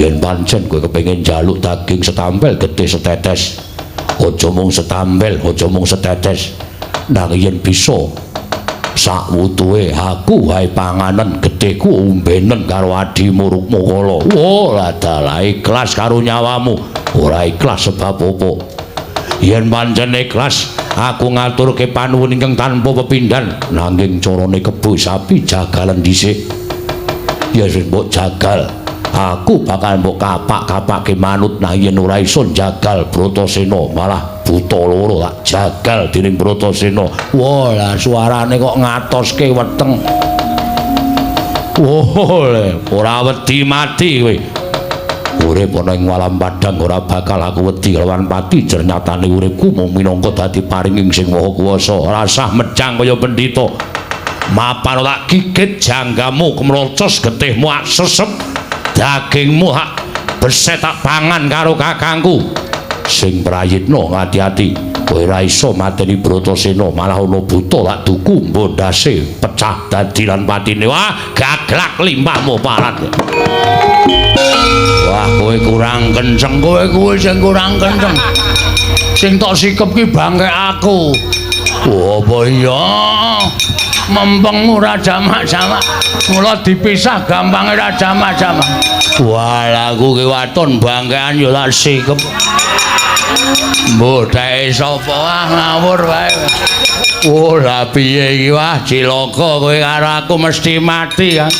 Yen pancen kowe kepengin njaluk daging setampel getih setetes, aja mung setampel, aja mung setetes, nanging yen bisa sakwutuhe aku wae panganen getihku ombenen karo adimu Rukmakala. Wah, dalah ikhlas karo nyawamu, ora ikhlas sebab apa? Yen pancen ikhlas, aku ngaturke panuwun ingkang tanpa pepindhan, nanging carane kebo sapi jagalen dhisik. Ya wis mbok jagal, aku bakal mbok kapak-kapake manut. Nah, yen ora iso jagal Bratasena, malah buta loro tak jagal dening Bratasena. Wah, lah suarane kok ngatoske weteng. Wah, ora wedi mati kowe? Urip ana ing alam padhang ora bakal aku wedi lawan pati, jernyatane uripku mung minangka dadi paringing Sing Maha Kuwasa. Ora sah mejang kaya pendhita. Mapan tak gigit janggamu, kemrocos getihmu, ak sesep dagingmu, hak beset tak pangan karo kakangku. Sing prayitna ngati-ati, kowe ora iso mateni Bratasena, malah ana buta lak duku mbondase pecah dadi lan patine. Wah, gaglak limbahmu parat. Wah, kowe kurang kenceng, kowe kuwi sing kurang kenceng. Sing tok sikep ki bangke aku. Oh, apa iya? Mempengmu ora jamak-jamak. Mula dipisah gampange ora jamak-jamak. Wah, aku ki waton bangkean ya tak sikep. Mbok dheke sapa? Wah, ngawur wae. Oh, lah piye iki? Wah, cilaka kowe karo aku mesti mati ya.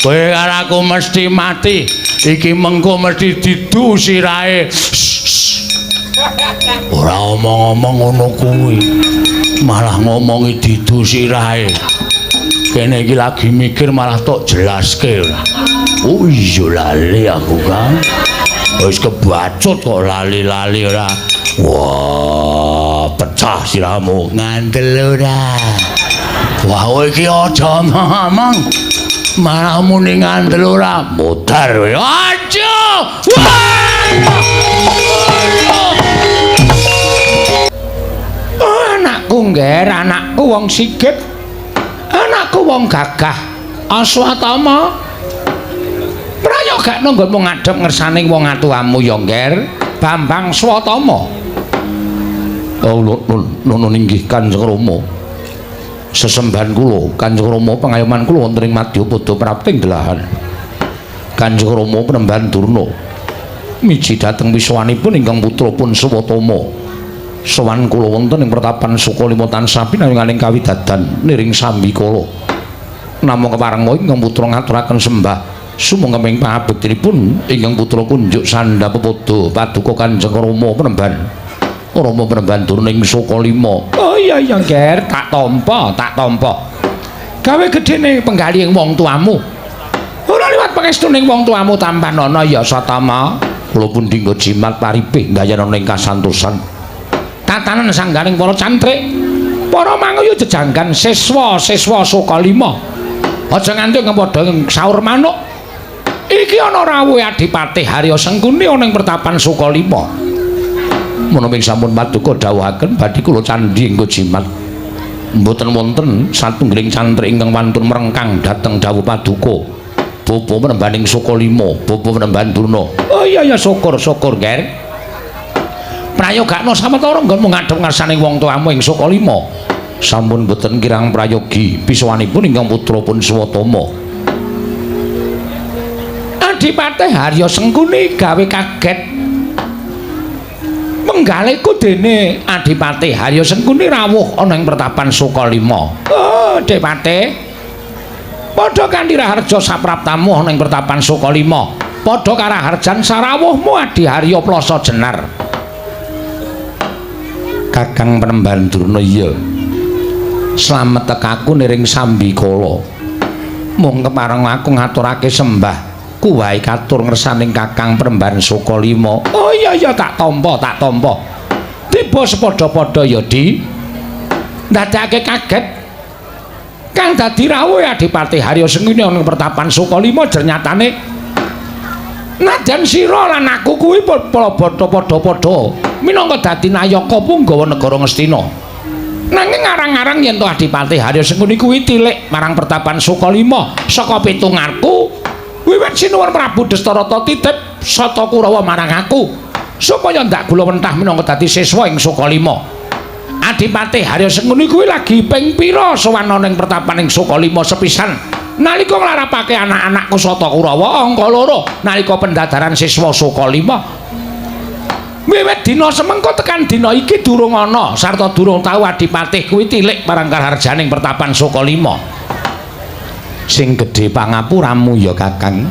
Kowe karo aku mesti mati. Iki mengko mesti didu sirahe. Ora omong-omong ngono kuwi. Malah ngomongi didu sirahe. Kene iki lagi mikir malah tok jelaske. Oh iya, lali aku kan. Wis kebacut kok lali-lali ora. Wah, pecah sirahmu. Ngandel ora? Wah, kowe iki aja omong-omong. Malah muni ngandel ora. Modar kowe. Aja. Wah! Anakku ngger, anakku wong sigit. Anakku wong gagah. Aswatama. Prayogakno nggonmu ngadhep ngersaning wong atuwamu ya, Ngger. Bambang Swatama. Oh, nun inggih Kanjeng Rama. Sesembahan kula Kanjeng Rama, pangayoman kula wonten ing Madyapada prapting delahan. Kanjeng Rama Penemban Durna miji dhateng wiswanipun ingkang putra pun Swatama. Sowan kula wonten ing pertapan Sukalima tansah pinanganing kawidadan niring sambikala. Namung kepareng ingkang putra ngaturaken sembah sumangga ing pangabektinipun ingkang putra kunjuk sandha pepadha paduka Kanjeng Rama Penemban. Rama Penemban Durna ing Sukalima. Oh iya iya, Nger, tak tampa, tak tampa. Gawe gedene penggalih ing wong tuamu. Ora liwat pangestuning wong tuamu tampanana ya, Satama. Kula pun dinggo jimat paripih gayanana ing kasantosan. Tatanan sangganing para cantrik, para manguyu jejanggan siswa-siswa Sukalima. Aja nganti padha saur manuk. Iki ana rawuhe Adipati Harya Sengkuni ana ing pertapan Sukalima. Menapa ing sampun paduka dawuhaken badhe kula candhi nggo jimat. Mboten wonten satunggiling cantrik ingkang wantun mrengkang dhateng dawuh paduka. Bapa Penembaning Sukalima, Bapa Penemban Durna. Oh iya iya, syukur syukur, Ger. Prayogakno sawetara nggonmu ngadhep ngarsaning wong tuamu ing Sukalima. Sampun boten kirang prayogi pisawanipun ingkang putra pun Swatama. Adipati Harya Sengkuni gawe kaget. Menggaliku dene Adipati Harya Sengkuni rawuh ana ing pertapan Sukalima. Oh, Adipati. Padha kanthi raharja sapraptamu ana ing pertapan Sukalima. Padha karaharjan sarawuhmu Adi Harya Plasa Jenar. Kakang Penemban Durna iya. Slamet tekaku niring sambikala. Mung kepareng aku ngaturake sembah kuwae katur ngersaning Kakang Penemban Sukalima. Oh iya iya, tak tampa, tak tampa. Tiba sepadha-padha ya, Di. Ndadekake kaget. Kang dadi rawuhe Adipati Harya Sengkuni ana ing pertapan Sukalima jernyatane nadyan sira lan aku kuwi padha-padha minangka dadi nayaka punggawa negara Ngastina. Nanging ngarang-arang yen to Adipati Harya Sengkuni kuwi tilik marang pertapan Sukalima saka pitungarku wiwit sinuwun Prabu Dastarata titip Sata Kurawa marang aku supaya ndak gula wentah minangka dadi siswa ing Sukalima. Adipati Harya Sengkuni kuwi lagi ping pira sowan ana ing pertapan ing Sukalima sepisan nalika nglarapake anak-anakku Sata Kurawa angka loro nalika pendadaran siswa Sukalima. Wiwit dina semengko tekan dina iki durung ana sarta durung tau adipati kuwi tilik marang karaharjaning pertapan Sukalima. Sing gedhe pangapuramu ya Kakang.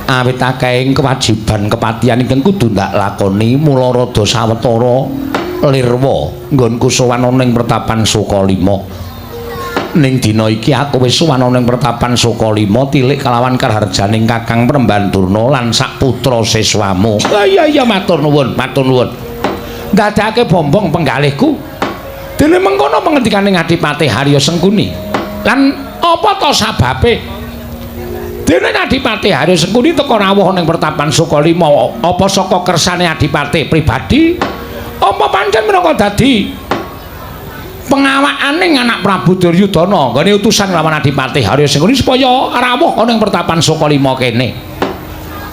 Awit akehing kewajiban kepatihan ingkang kudu ndak lakoni mula rada sawetara lirwa nggonku sowan ana ing pertapan Sukalima. Ning dina iki aku wis sowan ana ing pertapan Sukalima tilik kalawan karaharjaning Kakang Premban Durna lan sak putra siswamu. Oh iya iya matur nuwun, matur nuwun. Ndadekake bombong penggalihku. Dene mengkono pengendikaning Adipati Harya Sengkuni. Lan apa to sababe? Dene Adipati Harya Sengkuni teka rawuh ning pertapan Sukalima apa saka kersane Adipati pribadi? Apa pancen minangka dadi pengawakaning anak Prabu Duryudana nggone utusan lawan Adipati Harya Sengkuni supaya rawuh ana ing pertapan Sukalima kene.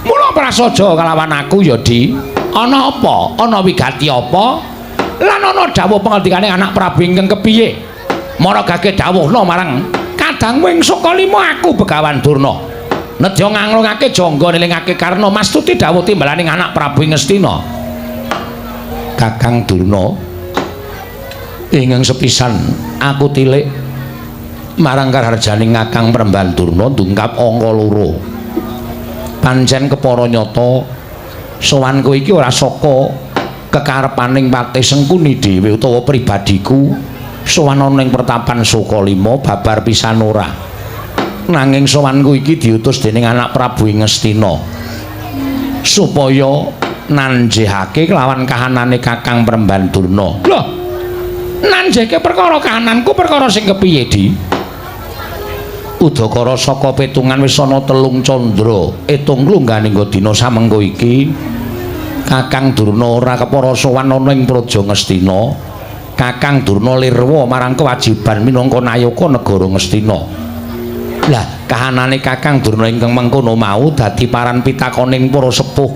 Mula prasaja kalawan aku ya Di, ana apa? Ana wigati apa? Lan ana dawuh pangendikane anak Prabu ingkang kepiye? Mara gage dawuhna marang kadangmu ing Sukalima aku Begawan Durna. Nedya nganglungake jangga nilingake karna mastuti dawuh timbalaning anak Prabu ing Ngastina. Kakang Durna, ingkang sepisan aku tilik marang karaharjaning Kakang Premban Durna ndungkap angka loro. Pancen kepara nyata sowanku iki ora saka kekarepaning Patih Sengkuni dhewe utawa pribadiku sowan ana ing pertapan Sukalima babar pisan ora. Nanging sowanku iki diutus dening anak Prabu ing Ngastina supaya nanjehake kelawan kahanane Kakang Premban Durna. Loh, nanjehke perkara kahananku perkara sing kepiye, Di? Udakara saka petungan wis ana 3 candra etung lungganing dina samengko iki Kakang Durna ora kepara sowan ana ing Praja Ngastina. Kakang Durna lirwa marang kewajiban minangka nayaka negara Ngastina. Lah, kahanane Kakang Durna ingkang mengkono mau dadi paran pitakoning para sepuh,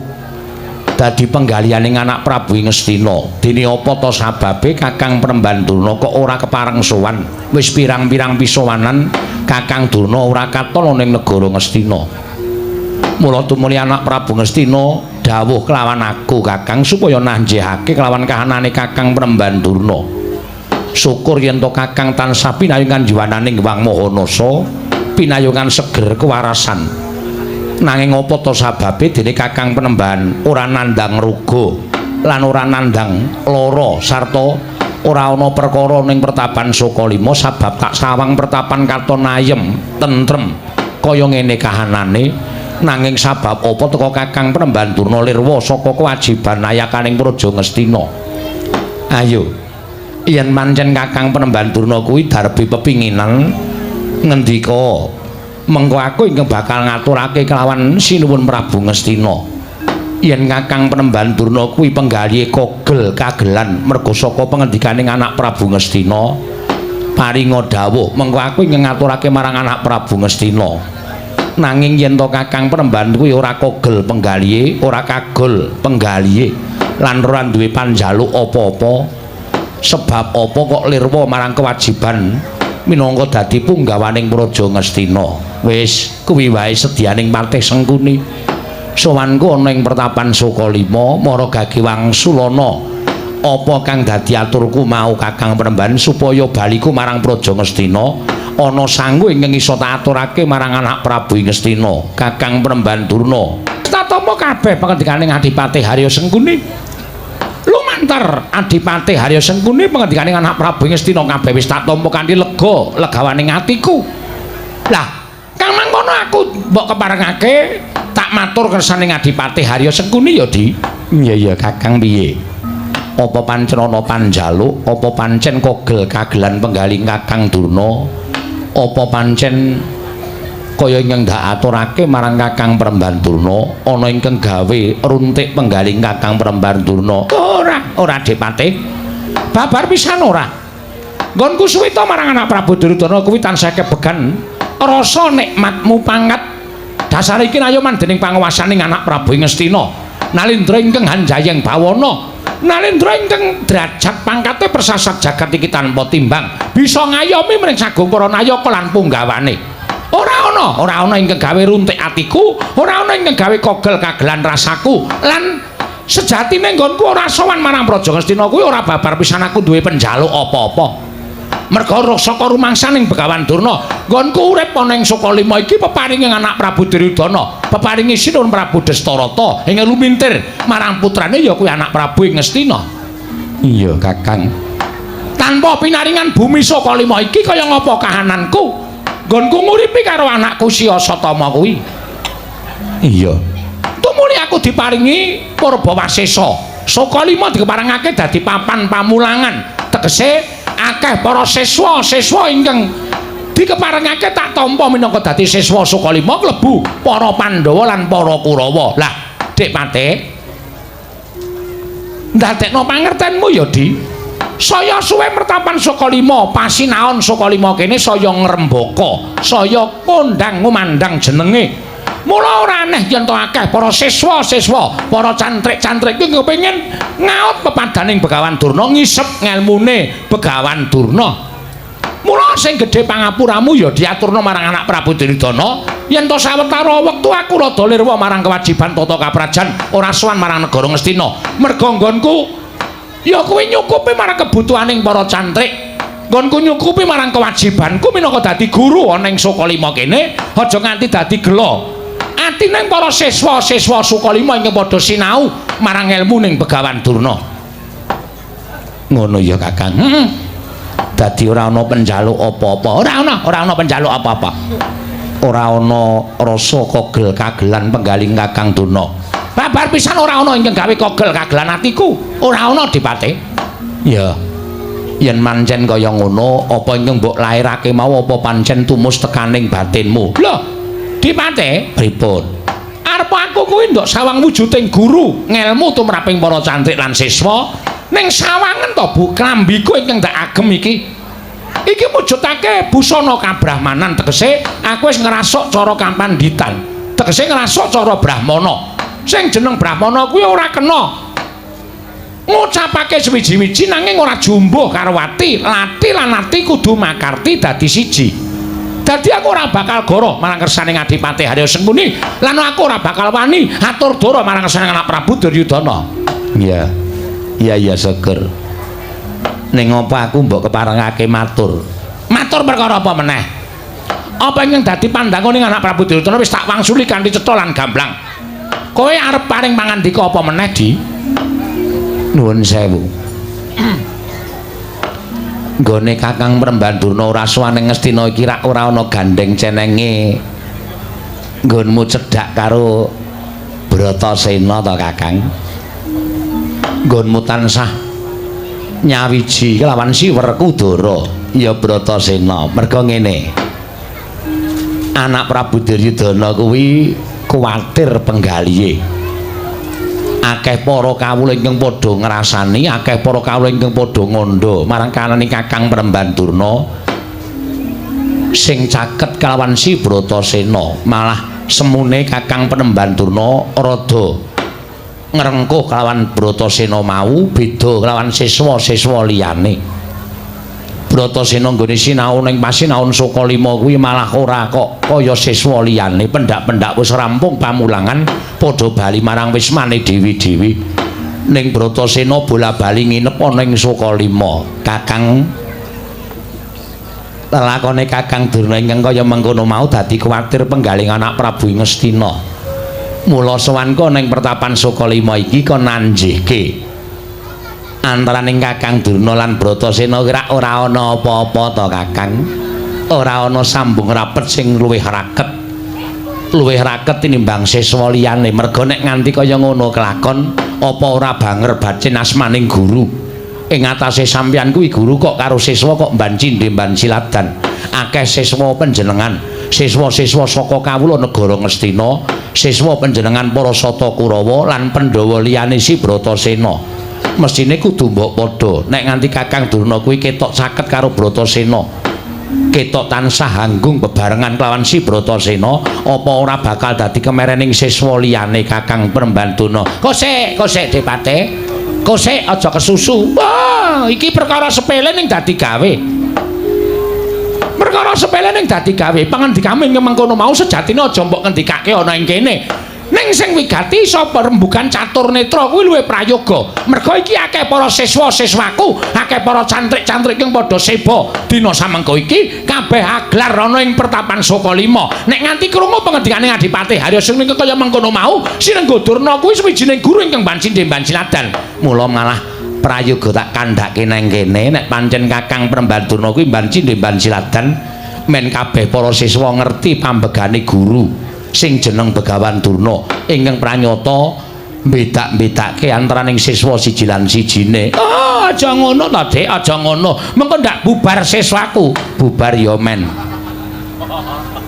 dadi penggalihaning anak Prabu ing Ngastina. Dene apa ta sababe Kakang Premban Durna kok ora kepareng sowan? Wis pirang-pirang pisowanan Kakang Durna ora katon ning negara Ngastina. Mula tumuli anak Prabu Ngastina dawuh kelawan aku Kakang supaya nanjehake kelawan kahanane Kakang Premban Durna. Syukur yen to Kakang tansah pinayungan jiwananing Hyang Maha Nasa, pinayungan seger kewarasan. Nanging apa ta sababe dene Kakang Penemban ora nandhang ruga lan ora nandhang lara sarta ora ana perkara ning pertapan Sukalima sabab tak sawang pertapan katon ayem tentrem kaya ngene kahanane. Nanging sabab apa teka Kakang Penemban Durna lirwa saka kewajiban nayakaning Praja Ngastina? Ayo, yen pancen Kakang Penemban Durna kuwi darbi pepinginan ngendika, mengko aku ingkang bakal ngaturake kelawan Sinuwun Prabu Ngastina. Yen Kakang Penemban Durna kuwi penggalihe kogel kagelan merga saka pengendikaning anak Prabu Ngastina, paringa dawuh mengko aku ingkang ngaturake marang anak Prabu Ngastina. Nanging yen to Kakang Penemban kuwi ora kogel penggalihe, ora kagol penggalihe lan ora duwe panjaluk apa-apa, sebab apa kok lirwa marang kewajiban minangka dadi punggawaning Praja Ngastina? Wis kuwi wae sedyaning Patih Sengkuni. Sowanku ana ing pertapan Sukalima mara gage wangsulana apa kang dadi aturku mau Kakang Penemban supaya baliku marang Praja Ngastina ana sangu ingkang iso tak aturake marang anak Prabu ing Ngastina, Kakang Penemban Durna. Tak tampa kabeh pangendikaning Adipati Harya Sengkuni. Lumantar Adipati Harya Sengkuni pangendikaning anak Prabu ing Ngastina kabeh wis tak tampa kanthi lega legawaning atiku. Lah, kang mangkono aku mbok keparengake tak matur kersaning Adipati Harya Sengkuni ya, Di. Iya iya Kakang, piye? Apa pancen ana panjaluk? Apa pancen kogel kagelan penggalih Kakang Durna? Apa pancen kaya ingkang ndak aturake marang Kakang Premban Durna ana ingkang gawe runtik penggalih Kakang Premban Durna? Ora, ora Adipati. Babar pisan ora. Nggonku suwita marang anak Prabu Duryudana kuwi tansah kebegan rasa nikmatmu pangat Dasare iki nayoman dening panguwasaning anak Prabu Ngastina. Nalindra ingkang hanjayeng bawana, nalindra ingkang derajat pangkate persasat jagat iki tanpa timbang, bisa ngayomi mring sagung para nayaka lan punggawane. Ora ana ingkang gawe runtik atiku, ora ana ingkang gawe kogel kagelan rasaku, lan sejatine nggonku ora sowan marang Praja Ngastina kuwi ora babar pisan aku duwe penjaluk apa-apa. Merga saka rumangsaning Begawan Durna, nggonku urip ana ing Sukalima iki peparinge anak Prabu Duryudana, peparinge Sinuwun Prabu Destarata ing lumintir marang putrane ya kuwi anak Prabu ing Ngastina. Iya, Kakang. Tanpa pinaringan bumi Sukalima iki kaya ngapa kahananku? Nggonku nguripi karo anakku Si Asatama kuwi. Iya. Tumuli aku diparingi Purbawasesa. Sukalima dikeparengake dadi papan pamulangan. Tegese akeh para siswa-siswa ingkang dikeparengake tak tampa minangka dadi siswa Sukalima klebu para Pandhawa lan para Kurawa. Lah, Dik Pate, ndadekno pangertenmu ya, Di. Saya suwe mertapan Sukalima, pasinaon Sukalima kene saya ngrembaka, saya kondang ngumandang jenenge. Mula ora aneh yen to akeh para siswa-siswa, para cantrik-cantrik iki kepengin ngaut pepadaning Begawan Durna, ngisep ngelmune Begawan Durna. Mula sing gedhe pangapuramu ya diaturna marang anak Prabu Duryudana, yen to sawetara wektu aku rada lirwa marang kewajiban tata kaprajan, ora sowan marang negara Ngastina. Merga nggonku ya kuwi nyukupi marang kebutuhaning para cantrik. Nggonku nyukupi marang kewajibanku minangka dadi guru ana ing Sukalima kene, aja nganti dadi gela atining para siswa-siswa Sukalima ingkang padha sinau marang elmu ning Begawan Durna. Ngono ya, Kakang. Heeh. Dadi ora ana penjaluk apa-apa. Ora ana penjaluk apa-apa. Ora ana rasa kogel kagelan penggaling Kakang Durna. Babar pisan ora ana ingkang gawe kogel kagelan atiku. Ora ana, Dipate. Ya. Yen mancen kaya ngono, apa ingkang mbok lairake mau apa pancen tumus tekaning batinmu? Lho, Dipate, Pripun? Arep aku kuwi ndok sawang wujuding guru ngelmu tumraping para cantrik lan siswa, ning sawangen to Bu klambiku ingkang tak agem iki. Iki mujudake busana kabrahmanan, tegese aku wis ngrasuk cara kapanditan. Tegese ngrasuk cara brahmana. Sing jeneng brahmana kuwi ora kena ngucapake suwiji-wiji nanging ora jumbuh karo ati, lati lan ati kudu makarti dadi siji. Dadi aku ora bakal goro marang kersaning Adipati Harya Sengkuni lan aku ora bakal wani atur dara marang kersaning anak Prabu Duryudana. Iya. Iya iya syukur. Ning apa aku mbok keparengake matur? Matur perkara apa meneh? Apa ingkang dadi pandangane anak Prabu Duryudana wis tak wangsuli kanthi cetha lan gamblang. Kowe arep paring pangandika apa meneh, Di? Nuwun sewu. Nggone Kakang Premban Durna ora sowan ning Ngastina iki rak ora ana gandeng cenenge nggonmu cedhak karo Bratasena to, Kakang? Nggonmu tansah nyawiji kelawan si Werkudara. Ya Bratasena, merga ngene. Anak Prabu Duryudana kuwi kuwatir penggalihe. Akeh para kawula ingkang padha ngrasani, akeh para kawula ingkang padha ngandha marang kanane Kakang Premban Durna sing caket kalawan si Bratasena. Malah semune Kakang Premban Durna rada ngrengkuh kalawan Bratasena mau, beda kalawan siswa-siswa liyane. Bratasena nggone sinau ning pasinaon Sukalima kuwi malah ora kok kaya siswa liyane, pendak-pendak wis rampung pamulangan padha bali marang wismane dewi-dewi. Ning Bratasena bola-bali nginep ana ing Sukalima. Kakang, lelakone Kakang Durna ingkang kaya mengkono mau dadi kuwatir penggaling anak Prabu Ngastina. Mula sowanka ning pertapan Sukalima iki kon nanjihke antaraning Kakang Durna lan Bratasena kira ora ana apa-apa to, Kakang? Ora ana sambung rapet sing luwih raket. Luwih raket tinimbang siswa liyane. Merga nek nganti kaya ngono kelakon, apa ora banger bacin asmaning guru? Ing atase sampeyan kuwi guru kok karo siswa kok mban cindhe mban siladan. Akeh siswa panjenengan, siswa-siswa saka kawula negara Ngastina, siswa panjenengan para Sata Kurawa lan Pandhawa liyane si Bratasena. Mesthine kudu mbok padha. Nek nganti Kakang Durna kuwi ketok caket karo Bratasena, Ketok tansah anggung bebarengan kelawan si Bratasena, apa ora bakal dadi kemerening siswa liyane Kakang Prembandana? Kosek, kosek Depate. Kosek aja kesusu. Wah, iki perkara sepele ning dadi gawe. Perkara sepele ning dadi gawe. Pangandikame mengkono mau sejatine aja mbok ngendikake ana ing kene. Ning sing wigati sapa rembugan catur netra kuwi luwih prayoga. Merga iki akeh para siswa-siswaku, akeh para cantrik-cantrik kang padha seba dina samengko iki kabeh aglar ana ing pertapan Sukalima. Nek nganti krungu pangendikane Adipati Harya sing kaya mengkono mau, Sinengga Durna kuwi sawijining guru ingkang banci Banciladan. Mula malah prayoga tak kandhake nang kene nek pancen Kakang Prembandurna kuwi banci Banciladan men kabeh para siswa ngerti pambegane guru sing jeneng Begawan Durna ingkang pranyata mbedak-mbedake antaraning siswa siji lan sijine. Oh, aja ngono ta, Dik, aja ngono. Mengko ndak bubar siswaku. Bubar ya men.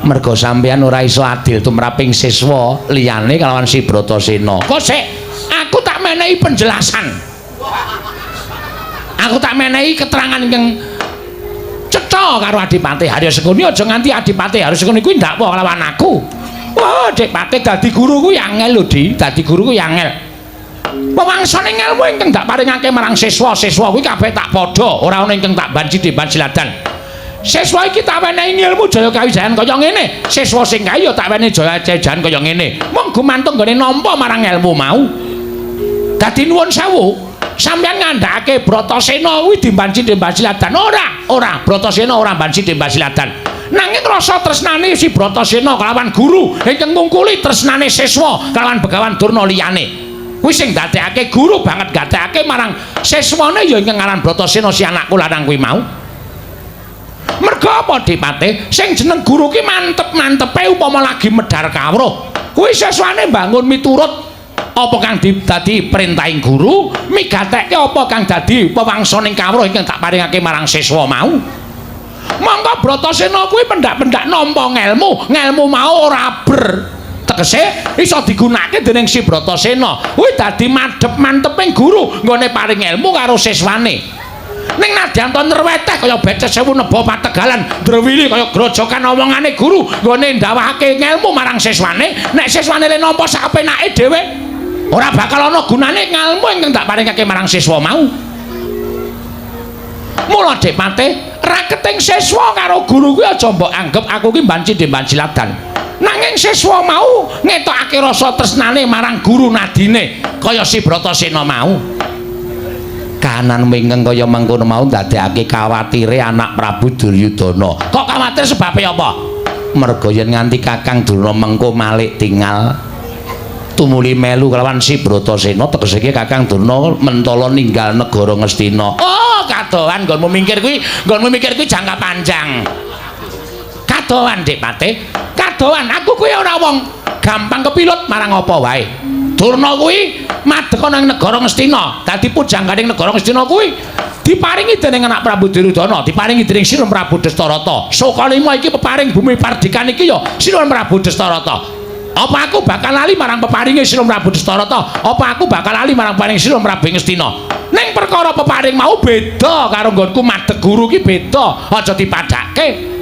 Merga sampeyan ora iso adil tumraping siswa liyane kalawan si Bratasena. Kok sik, aku tak menehi penjelasan. Aku tak menehi keterangan ingkang cetha karo Adipati Harya Sengkuni, aja nganti Adipati Harya Sengkuni kuwi ndakwa kelawan aku. Wah, Dik Patih dadi guru kuwi angel lho, Di. Dadi guru kuwi angel. Pewangsane ngelmu ingkang dak paringake marang siswa-siswa kuwi kabeh tak padha, ora ana ingkang tak banci Banciladan. Siswa iki tak wenehi ilmu Jaya Kawijayan kaya ngene, siswa sing kae ya tak wenehi Jaya Kawijayan kaya ngene. Mung gumantung nggone nampa marang ilmu mau. Dadi nuwun sewu, sampeyan ngandhakake Bratasena kuwi dimbanci Banciladan. Ora, ora, Bratasena ora banci Banciladan. Nanging rasa tresnane si Bratasena kelawan guru ingkang ngungkuli tresnane siswa kelawan Begawan Durna liyane. Kuwi sing ndadekake guru banget gatekake marang siswane ya ingkang aran Bratasena si anakku lanang kuwi mau. Merga apa Dipate? Sing jeneng guru ki mantep-mantepe upama lagi medhar kawruh. Kuwi siswane mbangun miturut apa kang dadi perintahing guru, migatekke apa kang dadi pewangsaning kawruh ingkang tak paringake marang siswa mau. Mongko Bratasena kuwi pendak-pendak nampa ngelmu, ngelmu mau ora ber tegese iso digunakake dening si Bratasena. Kuwi dadi madhep manteping guru nggone paring ilmu karo siswane. Ning nadyan to nreweteh kaya becet sewu neba pategalan, drewili kaya grojokan omongane guru nggone ndawahake ngelmu marang siswane, nek siswane le nampa sakepenake dhewe ora bakal ana gunane ngelmu ingkang tak paringake marang siswa mau. Mula Dipate, raketing siswa karo guru kuwi aja mbok anggep aku ki banci Banciladan. Nanging siswa mau ngetokake rasa tresnane marang guru nadine kaya si Bratasena mau. Kahanan wingkang kaya mengkono mau ndadekake kawatire anak Prabu Duryudana. Kok kawatir sebabe apa? Merga yen nganti Kakang Durna mengko malik tingal tumuli melu kelawan si Bratasena, tegese iki Kakang Durna mentala ninggal negara Ngastina. Oh, kadohan nggonmu mikir kuwi, nggonmu mikir kuwi jangka panjang. Kadohan Dik Patih, kadohan aku kuwi ora wong gampang kepilut marang apa wae. Durna kuwi madeg ana ing negara Ngastina, dadi pujangganing negara Ngastina kuwi diparingi dening anak Prabu Duryudana, diparingi dening Sinuwun Prabu Dastarata. Sukalima iki peparing bumi pardikan iki ya Sinuwun Prabu Dastarata. Apa aku bakal lali marang peparinge Sinuwun Prabu Dastarata? Apa aku bakal lali marang peparinge Sinuwun Prabu Ngastina? Ning perkara peparing mau beda karo nggonku madeg guru ki beda, aja dipadhake.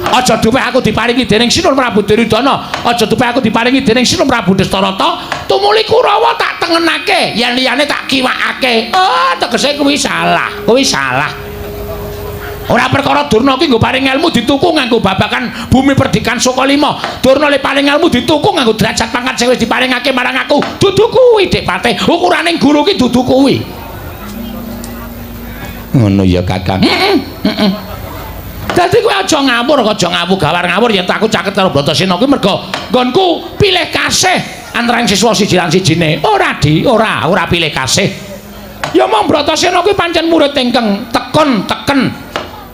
Aja duwe aku diparingi dening Sinuwun Prabu Duryudana, aja duwe aku diparingi dening Sinuwun Prabu Dastarata, tumuli Kurawa tak tengenake, yen liyane tak kiwakake. Oh, tegese kuwi salah, kuwi salah. Ora perkara Durna ki nggo paring ilmu dituku nganggo babakan bumi perdikan Sukalima. Durna le paring ilmu dituku nganggo derajat pangkat sing wis diparingake marang aku. Dudu kuwi Dik Patih, ukuraning guru ki dudu kuwi. Ngono ya Kakang. Heeh, heeh. Dadi kowe aja ngawur, aja ngawur gawar ngawur yen aku caket karo Bratasena kuwi merga nggonku pilih kasih antaraning siswa siji lan sijine. Ora Di, ora, ora pilih kasih. Ya mong Bratasena kuwi pancen murid ingkang tekon teken.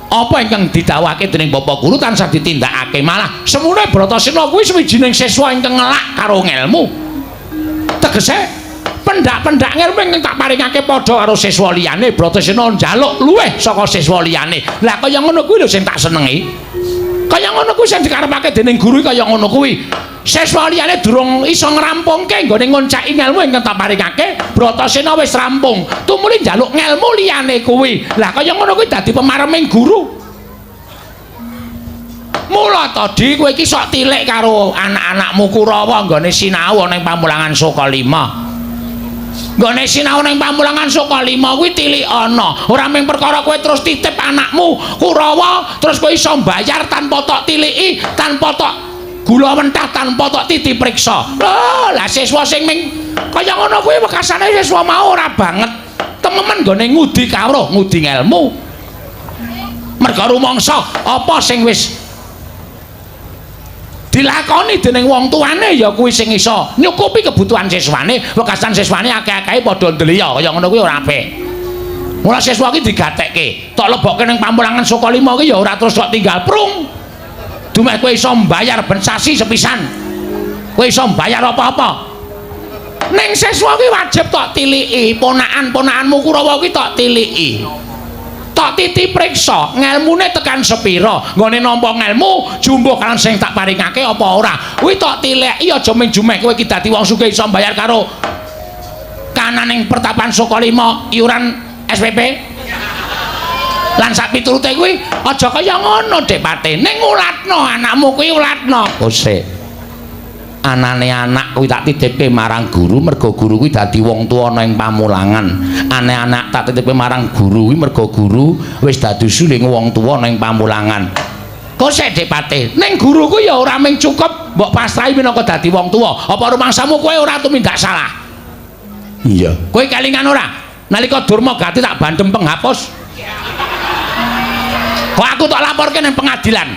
Apa ingkang didhawuhake dening Bapak Guru tansah ditindakake, malah semune Bratasena kuwi sawijining siswa ingkang ngelak karo ngelmu. Tegese pendak-pendak ngelmu ingkang tak paringake padha karo siswa liyane, Bratasena njaluk luwih saka siswa liyane. Lah kaya ngono kuwi lho sing tak senengi. Kaya ngono kuwi sing dikarepake dening guru kaya ngono kuwi. Siswa liyane durung iso ngrampungke nggone ngoncaki ngelmu ingkang tak paringake, Bratasena wis rampung. Tumuli njaluk ngelmu liyane kuwi. Lah kaya ngono kuwi dadi pemareming guru. Mula to, Di, kowe iki sok tilik karo anak-anakmu Kurawa nggone sinau ana ing Pamulangan Sukalima. Nggone sinau ning Pamulangan Sukalima kuwi tilik ana. Ora mung perkara kowe terus titip anakmu Kurawa terus kowe iso mbayar tanpa tok tiliki, tanpa tok gula mentah, tanpa tok titi priksa. Lho, lah siswa sing ming kaya ngono kuwi wekasane siswa mau ora banget tememen nggone ngudi kawruh, ngudi ngelmu. Merga rumangsa apa sing wis dilakoni dening wong tuane ya kuwi sing iso nyukupi kebutuhan siswane, wekasan siswane akeh-akehe padha ndeliya kaya ngono kuwi ora apik. Mula siswa ki digatekke, tok lebokke ning Pamulangan Sukalima ki ya ora terus kok tinggal prung. Dumeh kowe iso mbayar ben sasi sepisan. Kowe iso mbayar apa-apa. Ning siswa ki wajib tok tiliki, ponakan-ponakanmu Kurawa ki tok tiliki. Tok titi priksa ngelmune tekan sepira, nggone nampa ngelmu jumbuh kan sing tak paringake apa ora. Kuwi tok tileki, aja mung jumeh kowe iki dadi wong sugih iso mbayar karo kananing pertapan Sukalima iuran SPP lan sak piturute kuwi aja kaya ngono, Depate. Ning ulatno anakmu kuwi, ulatno. Kosek anane anak kuwi tak titipke marang guru mergo guru kuwi dadi wong tuwa ana ing pamulangan. Ane anak tak titipke marang guru kuwi mergo guru wis dadi suling wong tuwa ana ing pamulangan. Kosek, Depate, ning guru ku ya ora mung cukup mbok pasrahi minangka dadi wong tuwa. Apa rumangsamu kowe ora tumindak salah? Iya. Kowe kelingan ora nalika Durma Gati tak bandem penghapus? Kok aku tak laporke ning pengadilan?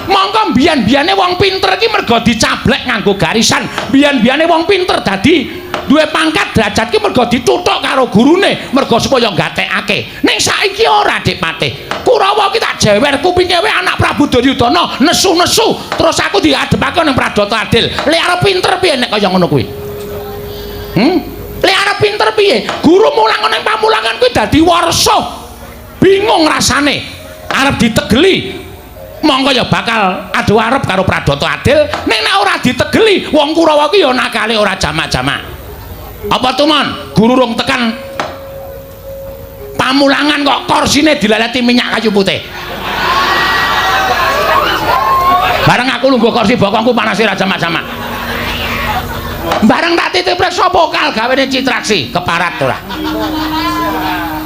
Mongko mbiyen-mbiyene wong pinter iki mergo dicablek nganggo garisan. Mbiyen-mbiyene wong pinter dadi duwe pangkat derajat ki mergo dituthuk karo gurune, mergo supaya gatekake. Ning saiki ora, Dipate. Kurawa ki tak jewer kupinge wae anak Prabu Duryudana nesu-nesu, terus aku diadepake ning Pradata Adil. Lek arep pinter piye nek kaya ngono kuwi? Lek arep pinter piye? Guru mulang ning pamulangan kuwi dadi warsa. Bingung rasane. Arep ditegeli mongko ya bakal adu arep karo Pradata Adil. Ning nek ora ditegeli wong Kurawa ki ya nakale ora jamak-jamak. Apa tumon guru rung tekan pamulangan kok korsine dilaleti minyak kayu putih. Bareng aku lungguh kursi bokongku panase ora jamak-jamak. Bareng tak titip reksa vokal gawene Citraksi keparat ora.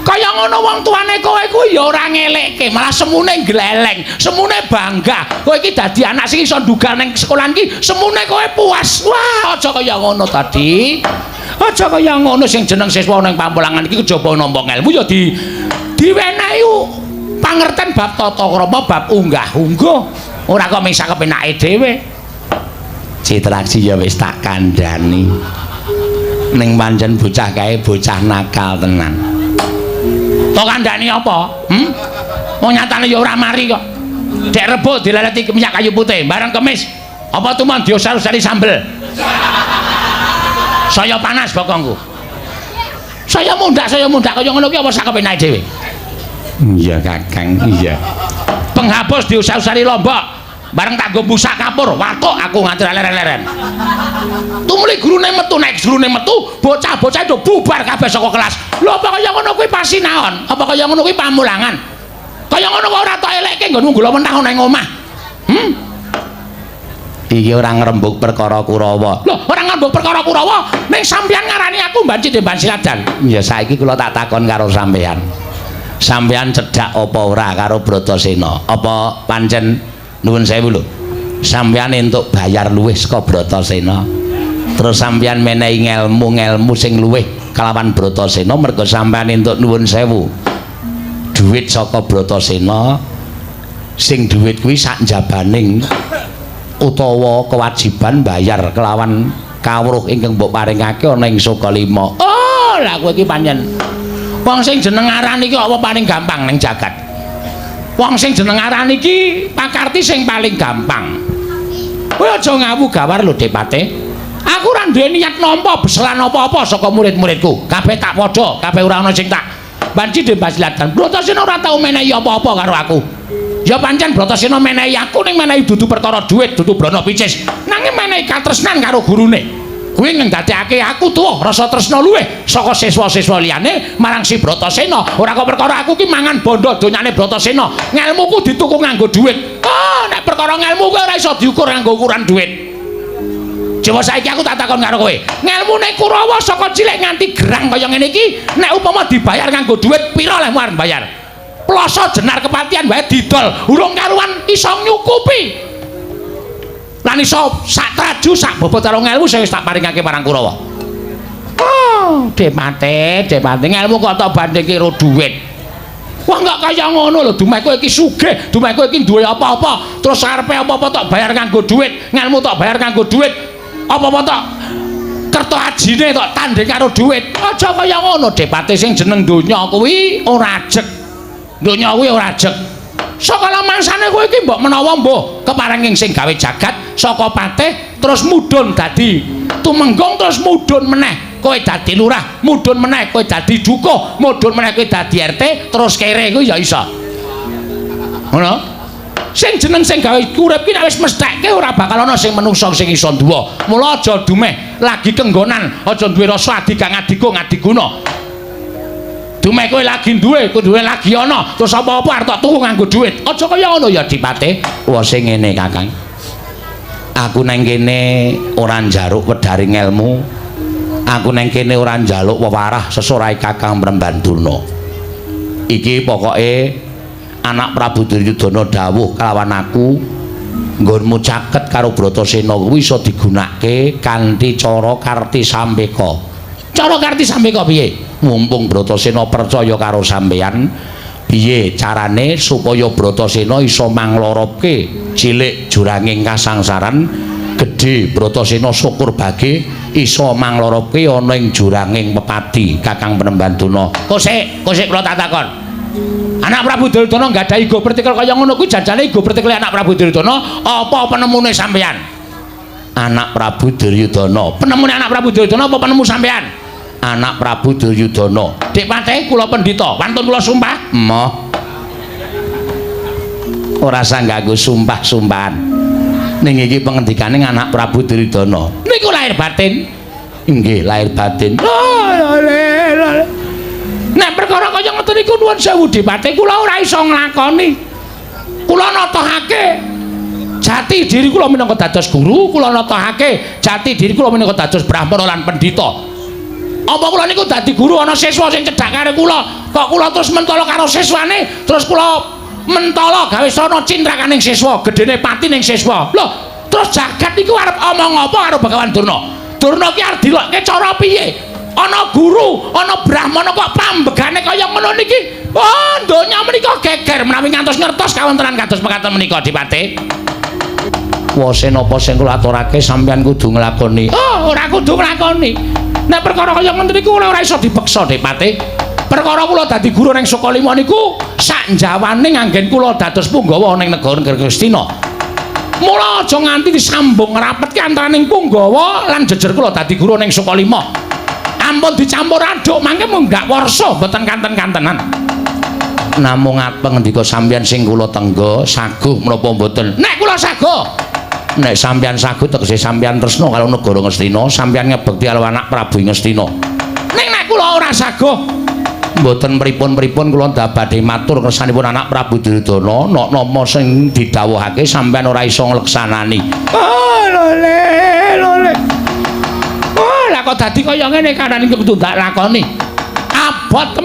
Kaya ngono wong tuane kowe kuwi ya ora ngelekke, malah semune gleleng, semune bangga. Kowe iki dadi anak sing iso ndugal ning sekolahan iki, semune kowe puas. Wah, aja kaya ngono tadi. Aja kaya ngono, sing jeneng siswa ning pamulangan iki kejaba nampa ngelmu ya di diwenehi pangerten bab tata krama, bab unggah-ungguh. Ora kok mung sakepenake dhewe. Citraksi ya wis tak kandhani. Ning pancen bocah kae bocah nakal tenan. Tok kandhani apa? Wong nyatane ya ora mari kok. Dek Rebo dilaleti minyak kayu putih, bareng Kemis apa tumon diosar-osari sambel. Saya panas bokongku. Saya mundak kaya ngono ki apa sakepenake dhewe? Iya, Kakang, iya. Penghapus diusar-usari lombok. Bareng tak nggo busak kapur, watuk aku nganti leren-leren. Tumuli gurune metu, nek gurune metu, bocah-bocah do bubar kabeh saka kelas. Lho, apa kaya ngono kuwi pasinaon? Apa kaya ngono kuwi pamulangan? Kaya ngono kok ora tok elekke nggonmu gula mentah ana ing omah. Iki ora ngrembug perkara Kurawa. Lho, ora ngrembug perkara Kurawa, ning sampeyan ngarani aku mbanci demban siladan. Ya saiki kula tak takon karo sampeyan. Sampeyan cedhak apa ora karo Bratasena? Apa pancen nuwun sewu lho. Sampeyan entuk bayar luwih saka Bratasena. Terus sampeyan menehi ngelmu-ngelmu sing luwih kalawan Bratasena mergo sampeyan entuk nuwun sewu. Duit saka Bratasena sing duit kuwi sak njabaning utawa kewajiban bayar kelawan kawruh ingkang mbok paringake ana ing Sukalima. Oh, lah kowe iki pancen wong sing jeneng aran iki apa paling gampang ning jagat. Wong sing jeneng aran iki pakarti sing paling gampang. Kowe aja ngawu gawar lho, Depate. Aku ora duwe niat nampa beselan apa-apa saka murid-muridku. Kabeh tak padha, kabeh ora ana sing tak banci Dembasiladan. Bratasena ora tau menehi apa-apa karo aku. Ya pancen Bratasena menehi aku ning menehi dudu perkara duit, dudu brana picis. Nanging menehi katresnan karo gurune. Kuwi ngendadekake aku tuwa rasa tresna luwih saka siswa-siswa liyane marang si Bratasena. Ora kok perkara aku ki mangan bondo donyane Bratasena. Ngelmuku dituku nganggo dhuwit. Ah, nek perkara ngelmu kuwi ora iso diukur nganggo ukuran dhuwit. Coba saiki aku tak takon karo kowe. Ngelmune Kurawa saka cilik nganti gerang kaya ngene iki, nek upama dibayar nganggo dhuwit pira lehmu arep bayar? Ploso jenar kepatihan wae didol, urung karuan iso nyukupi. Lan iso sak traju sak bobot karo ngelmu sing wis tak paringake marang Kurawa. Oh, Depate, Depate ngelmu kok tak bandingke karo dhuwit. Wah, enggak kaya ngono lho, dumeh kowe iki sugih, dumeh kowe iki duwe apa-apa, terus arepe apa-apa tak bayar nganggo dhuwit, ngelmu tak bayar nganggo dhuwit. Apa-apa tak kerto ajine tok tanding karo dhuwit. Aja kaya ngono, Depate sing jeneng donya kuwi ora ajeg. Donya kuwi ora ajeg. Saka lamangsane kowe iki mbok menawa mbuh keparenging sing gawe jagat saka patih terus mudhun dadi tumenggung terus mudhun meneh kowe dadi lurah, mudhun meneh kowe dadi dukuh, mudhun meneh kowe dadi RT terus kere kuwi ya iso. Ngono? Sing jeneng sing gawe urip ki nek wis mestheke ora bakal ana sing menungsa sing iso nduwa. Mula aja dumeh lagi kenggonan, aja duwe rasa adigang adigung adiguna. Dumeh kowe lagi duwe, kowe duwe lagi ana, terus apa-apa arep tok tuku nganggo dhuwit. Aja kaya ngono ya Dipate. Wah sing ngene Kakang. Aku nang kene ora njaluk wedharing ilmu. Aku nang kene ora njaluk wewarah sesorahe Kakang Prembandurna. Iki pokoke anak Prabu Duryudana dawuh kelawan aku nggonmu caket karo Bratasena kuwi iso digunakake kanthi cara Karti Sambeka. Cara Karti Sambeka piye? Mumpung Bratasena percaya karo sampeyan, piye carane supaya Bratasena iso mangloropke cilik juranging kasangsaran, gedhe Bratasena syukur bage iso mangloropke ana ing juranging pepadi Kakang Prembandurna. Kosek, kosek kula tak takon. Anak Prabu Duryudana nggadahi go pertikel kaya ngono kuwi janjane go pertikel anak Prabu Duryudana apa penemune sampeyan? Anak Prabu Duryudana. Penemune anak Prabu Duryudana apa penemu sampeyan? Anak Prabu Duryudana. Dik Patih kula pendhita, wantun kula sumpah. Emoh. Ora usah nganggo sumpah-sumpahan. Ning iki pengendikane anak Prabu Duryudana. Niku lahir batin. Nggih, lahir batin. Nek perkara kaya ngoten niku nuwun sewu Dipate kula ora iso nglakoni. Kula natohake jati diri kula minangka dados guru, kula natohake jati diri kula minangka dados brahmana lan pendhita. Apa kula niku dadi guru ana siswa sing cedhak karo kula, kok kula terus mentala karo siswane, terus kula mentala gawe srana cintrakaning siswa, gedene pati ning siswa. Lho, terus jagat niku arep omong apa karo Bagawan Durna? Durna ki arep dilokke cara piye? Ana guru, ana brahmana kok pambegane kaya ngono niki. Oh, donya menika geger menawi ngantos ngertos kawontenan kados mekaten menika Dipate. Wose napa sing kula aturake sampeyan kudu nglakoni. Oh, ora kudu nglakoni. Nek perkara kaya ngoten niku ora iso dipeksa Dipate. Perkara kula dadi guru ning Sukalima niku sak njawane nganggen kula dados punggawa ning negara Ngastina. Mula aja nganti disambung rapet ki antaraning punggawa lan jejer kula dadi guru ning Sukalima. Ampun dicampur aduk mangke munggah warsa mboten kanten-kantenan. Namung pengendika sampeyan sing kula tengga saguh menapa mboten? Nek kula saguh. Nek sampeyan saguh tegese sampeyan tresna karo negara Ngastina, sampeyan ngebekti karo anak Prabu Ngastina. Ning nek kula ora saguh, mboten pripun-pripun kula badhe matur kersanipun anak Prabu Duryudana, nek napa sing didhawuhake sampeyan ora iso ngleksanani. Oh, lole, lole. Oh, lah kok dadi kaya ngene kanan iki kudu ndak lakoni. Abot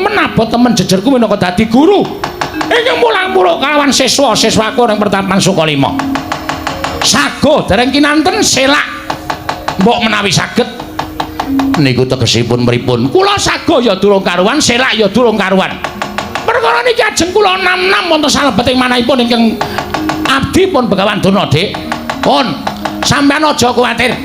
temen jejerku minangka dadi guru. Ingkang mulang-muluk kalawan siswa-siswaku ning pertapan Sukalima. Sago dereng kinanten selak mbok menawi saged. Niku tegesipun pripun? Kula sago ya durung karuan, selak ya durung karuan. Perkara niki ajeng kula nam-nam wonten salebeting manahipun ingkang abdi pun Begawan Durna, Dik. Pun sampeyan aja kuwatir.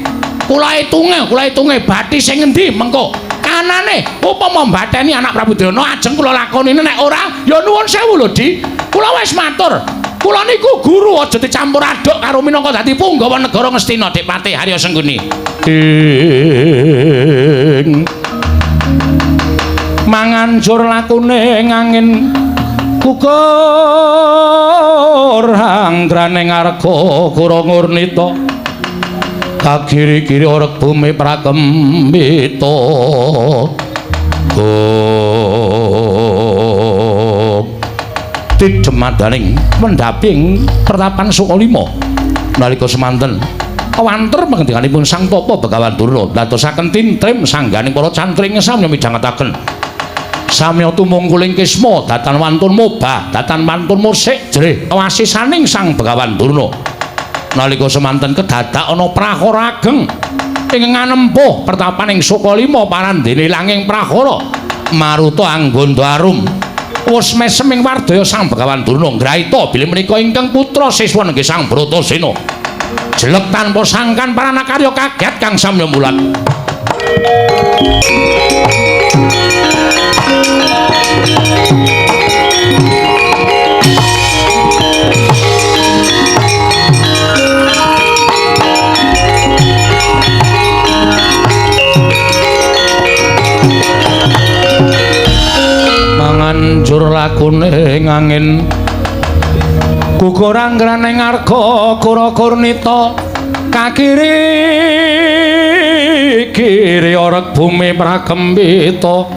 Kula hitunge bathi sing ngendi mengko. Kanane upama mbatheni anak Prabu Durna ajeng kula lakoni, nek ora ya nuwun sewu lho, Di. Kula wis matur. Kula niku guru aja dicampur aduk karo minangka dadi punggawa negara Ngastina, Dik Patih Harya Sengguni. Ing manganjur lakune ngangin gugur hanggrane ngarga kura ngurnita. Kagiri-giri orek bumi prakembita. Tidemadaning mendhaping pertapan Sukalima nalika semanten wanter pangendikaipun Sang Tapa Begawan Durna dadosaken tintrim sangganing para cantring samya midhangetaken samya tumungkuling kisma datan wantun mobah datan wantun musik jrih wasisaning Sang Begawan Durna nalika semanten kedadak ana prahara ageng ingkang nganempuh pertapaning Sukalima parandene langing prahara maruta angganda arum wus mesem ing wardaya Sang Begawan Durna ngraita bilih menika ingkang putra siswa nenggih Sang Bratasena jelek tanpa sangkan paranakarya kaget kang samya mulat. Manganjur lakune ngangin gugur anggrane ngarga kura-kurnita kakiri kiri orek bumi prakembita.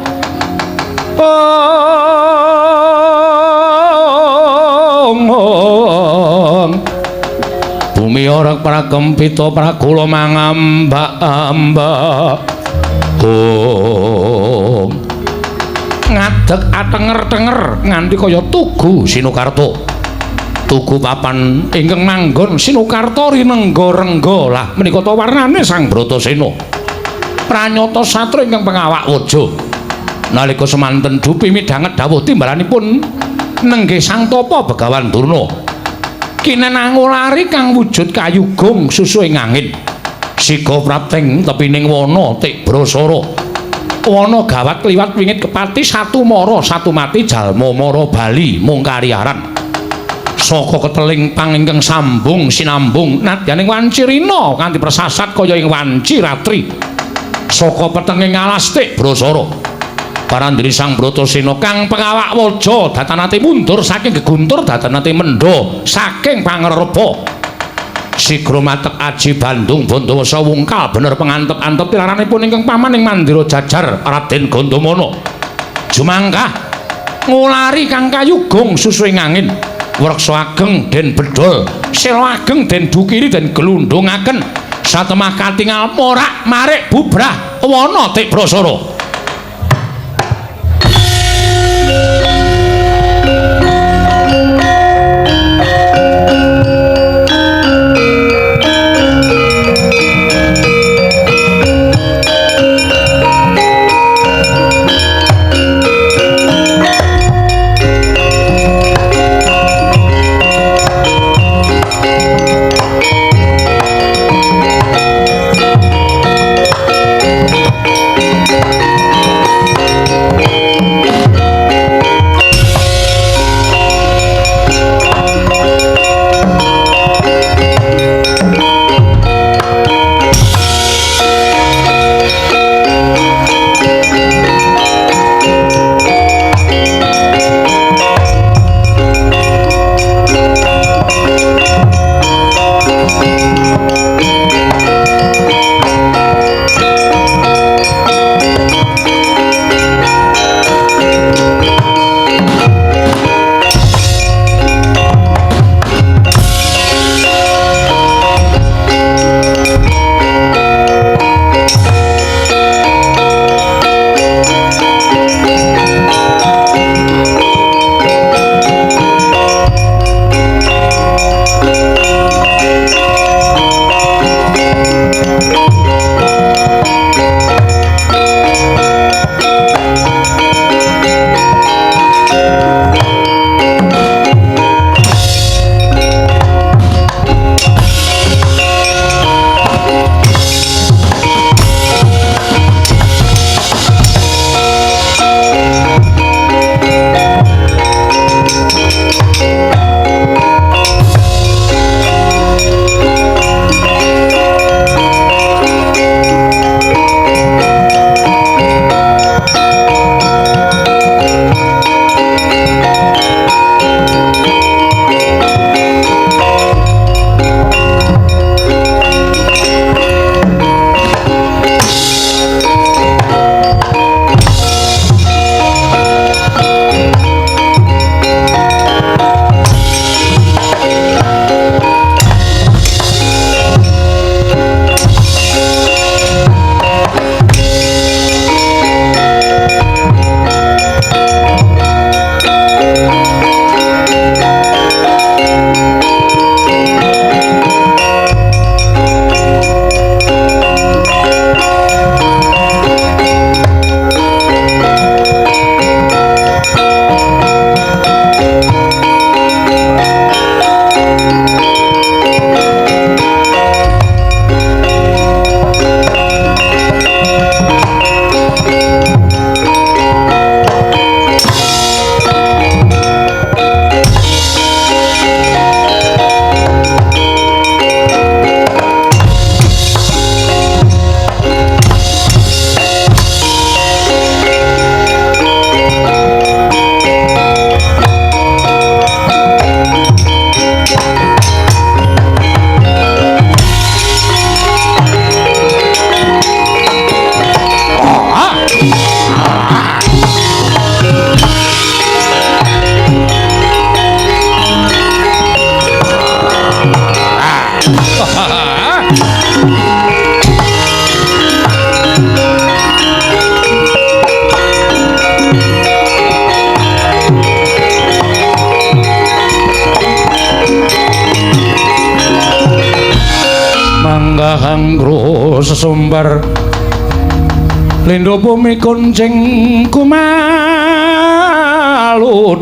Bumi orek prakembita prakula mangambak-ambak. Ngadeg atenger-tenger nganti kaya tugu Sinukarta. Tugu papan ingkang manggon Sinukarta rinengga-rengga lah menika ta warnane Sang Bratasena. Pranyata satria ingkang pengawak waja. Nalika semanten dupi midhanget dawuh timbalanipun nenggih Sang Tapa Begawan Durna. Kinen angulari kang wujud kayu gong susu ing angin. Siga prapting tepining wana tik brasara. Wana gawat kliwat wingit kepati satu mara satu mati jalma mara bali mung kariaran. Saka keteling pang ingkang sambung sinambung nadyaning wanci rina kanthi persasat kaya ing wanci ratri. Saka petenging alas tik brasara. Parandene Sang Bratasena kang pengawak waja datanate mundur saking geguntur datanate mendha saking pangrerba. Sigra matek aji Bandung Bandawasa wungkal bener pengantep-antep tilaranipun ingkang paman ing mandira jajar Raden Gandamana. Jumangkah ngulari kang kayugong susu ing angin. Wreksa ageng den bedol, sela ageng den dukiri den glundhungaken. Satemah katingal morak marik bubrah wana tik brasara. Manggahangro sesumbar lindo bumi kuncing kumalu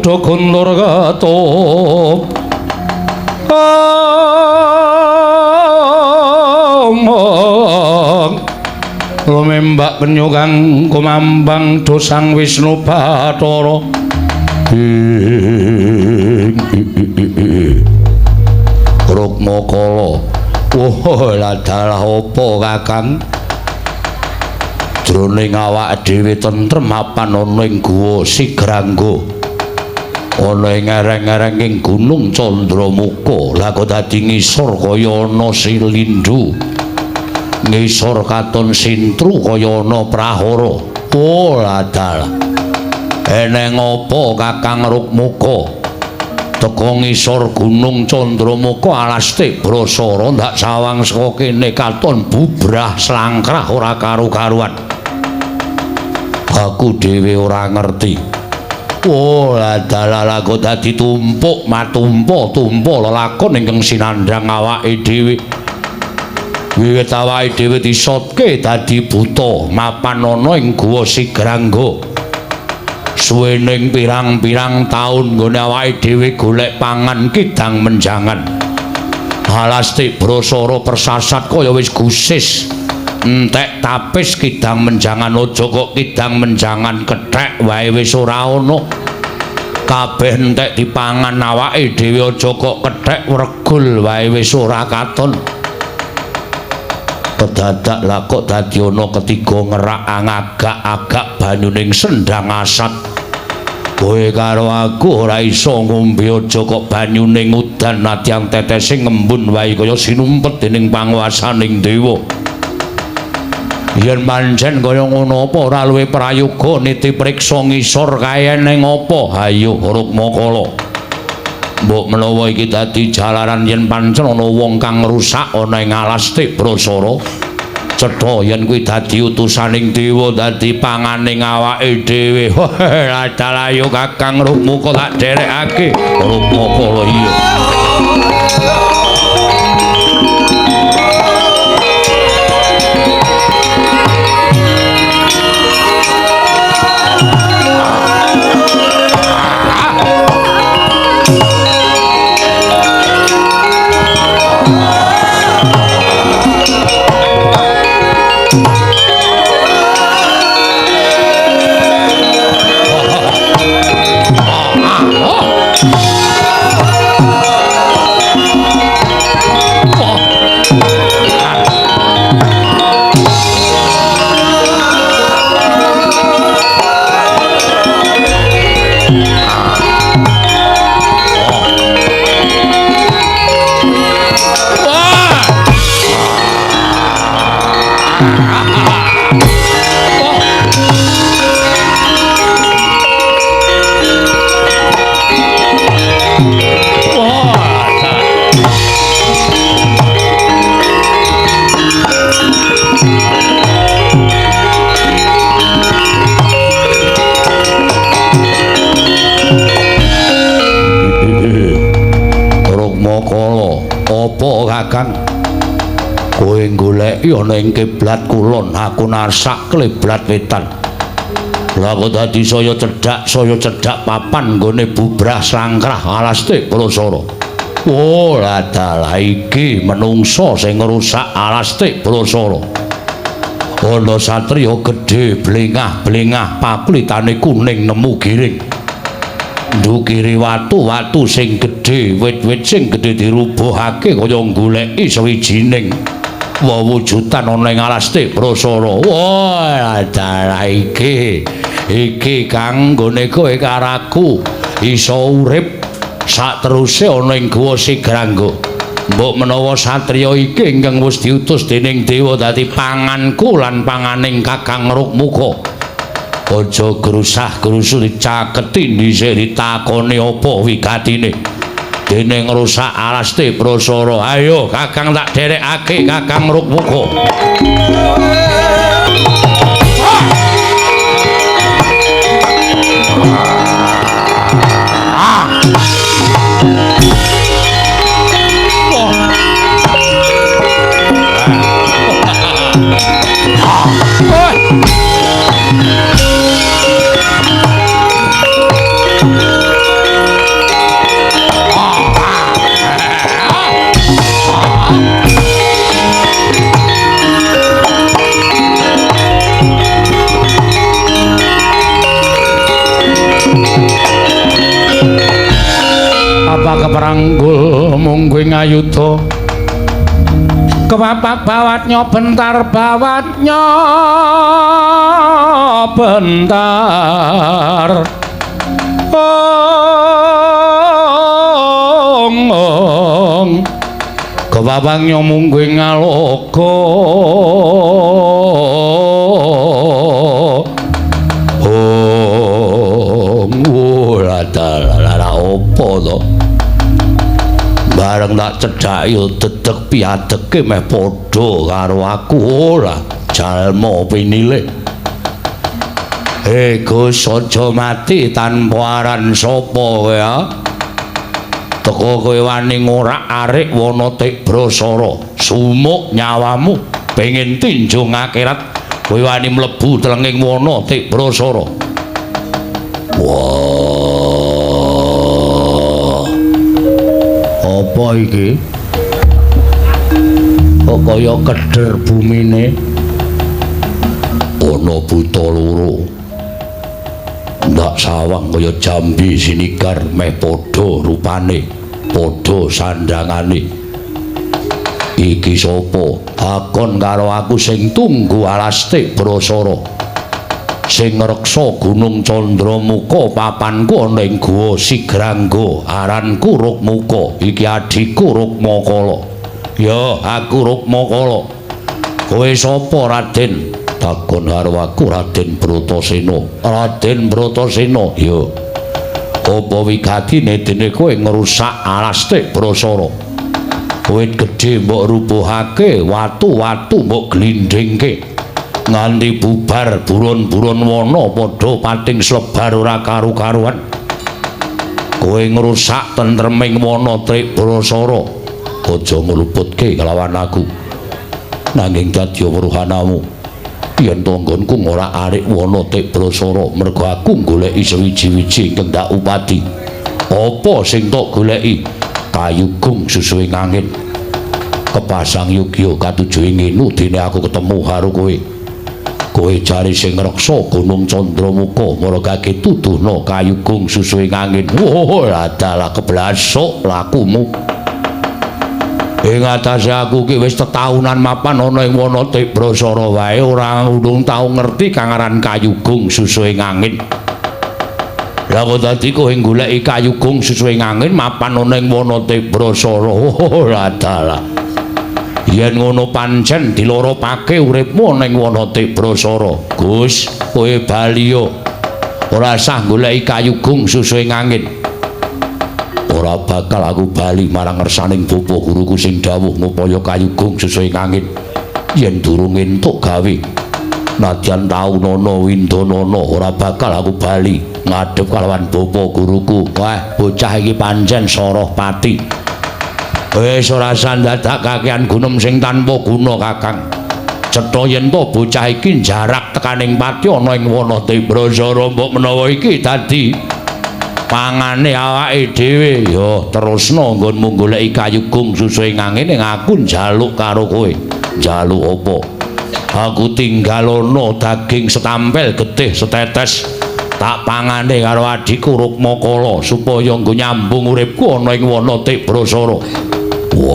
dogun lur ketup omong lumembak penyu kang kumambang dosang Wisnu Bathara Rukmakala. Wah, ladalah apa Kakang? Jroning awak dhewe tentrem mapan ana ing guwa Sigrangga. Ana ing ereng-erenging Gunung Candramuka. Lah kok dadi ngisor kaya ana silindu. Ngisor katon sintru kaya ana prahara. Oh, ladalah. Eneng apa Kakang Rukmaka? Teka ngisor Gunung Candramuka alas Tibrasara ndak sawang saka kene katon bubrah slangkrah ora karu-karuan. Aku dhewe ora ngerti. Oh, ladalah kok dadi tumpuk matumpa tumpa lelakon ingkang sinandhang awake dhewe. Wiwit awake dhewe disotke dadi buta mapan ana ing guwa Sigrangga. Suwening pirang-pirang taun nggone awake dhewe golek pangan kidang menjangan. Alas Tibrasara persasat kaya wis gusis. Entek tapis kidang menjangan aja kok kidang menjangan kethek wae wis ora ana. Kabeh entek dipangan awake dhewe aja kok kethek wregul wae wis ora katon. Kedadak lah kok dadi ana ketiga ngerak angagak-agak banyuning sendang asat. Kowe karo aku ora iso ngombe aja kok banyune udan nadyan tetese ngembun wae kaya sinumpet dening panguwasaning dewa. Yen pancen kaya ngono apa ora luwih prayoga niti priksa ngisor kae ning apa? Hayo Rukmakala. Mbok menawa iki dadi jalaran yen pancen ana wong kang ngrusak ana ing alas Tibrasara. Cetha yen kuwi dadi utusaning dewa dadi panganing awake dhewe. Ladalah yo Kakang Rukmaka tak derekake. Rukmakala iya. Kakang, kowe goleki ana ing kiblat kulon, aku nasak kiblat wetan. Lah kok dadi saya cedhak papan nggone bubrah slangkrah alas Tibrasara. Oh, ladalah iki menungsa sing ngrusak alas Tibrasara. Ana satriya gedhe blengah-blengah pakulitane kuning nemu giring. Ndukiri watu-watu sing gedhe, wit-wit sing gedhe dirubuhake kaya goleki sawijining wewujudan ana ing alas Tibrasara. Wah, dalah iki. Iki kang nggone kowe karo aku iso urip sakteruse ana ing guwa Sigrangga. Mbok menawa satriya iki ingkang wis diutus dening dewa dadi panganku lan panganing Kakang Rukmaka. Aja grusah-grusu dicaketi dhisik ditakoni apa wigatine. Dene ngrusak alas Tibrasara. Ayo Kakang tak derekake Kakang Rukmuka. Apa keperanggul mungguing ayuda kepapak bawatnya bentar bawatnya bentar ong ong kepapangnya mungguing aloga ong ora dalah apa to. Bareng tak cedhaki dedeg piadege meh padha karo aku ora jalma pinilih. Gus aja mati tanpa aran sapa kowe ya. Teko kowe wani ngorak-arik wana Tibrasara, sumuk nyawamu pengin tinjung akhirat kowe wani mlebu telenging wana Tibrasara. Wah. Apa iki? Kok kaya keder bumine? Ana buta loro. Ndak sawang kaya jambi sinigar meh padha rupane, padha sandangane. Iki sapa? Takon karo aku sing tunggu alas Tibrasara. Sing ngreksa Gunung Candramuka papanku ana ing Guwa Sigrangga, aranku Rukmuka, iki adhiku Rukmakala. Ya, aku Rukmakala. Kowe sapa, Raden? Takon karo aku Raden Bratasena. Raden Bratasena, ya. Apa wigatine dene kowe ngrusak alas Tibrasara? Wit gedhe mbok rubuhake, watu-watu mbok glindhingke. Nganti bubar buron-buron wana padha pating slebar ora karu-karuan. Kowe ngrusak tentreming wana Tibrasara. Aja ngluputke kelawan aku. Nanging dadi weruhanamu yen tanggonku ngorak-arik wana Tibrasara mergo aku goleki sewiji-wiji ingkang tak upadi. Apa sing tok goleki? Kayugung susuhing angin. Kepasang yugya katujuing nginu dene aku ketemu karo kowe. Kowe jare sing ngreksa Gunung Candramuka maragake tuduhna kayugung susuhing angin. Wah, adalah keblasuk lakumu. Ing atase aku ki wis tetaunan mapan ana ing wana Tibrasara wae ora urung tau ngerti kang aran kayugung susuhing angin. Lah kok dadi kowe goleki kayugung susuhing angin mapan ana ing wana Tibrasara. Oh, adalah. Yen ngono pancen diloropake uripmu ana ing wana Tibrasara. Gus, kowe bali yo. Ora sah goleki kayugung susuhing angin. Ora bakal aku bali marang ngersaning bapa guruku sing dawuh ngupaya kayugung susuhing angin. Yen durung entuk gawe, nadyan taunana windanana ora bakal aku bali ngadhep kalawan bapa guruku. Wah, bocah iki pancen soroh pati. Wis ora sandadak kakean gunem sing tanpa guna, Kakang. Cetha yen to bocah iki jarak tekaning pati ana ing wana Tibrasara, mbok menawa iki dadi pangane awake dhewe. Ya terusna nggonmu goleki kayugung susuhing angin ing aku njaluk karo kowe. Njaluk apa? Aku tinggalono daging setampel getih setetes tak pangane karo adhiku Rukmakala supaya nggo nyambung uripku ana ing wana Tibrasara. Wah.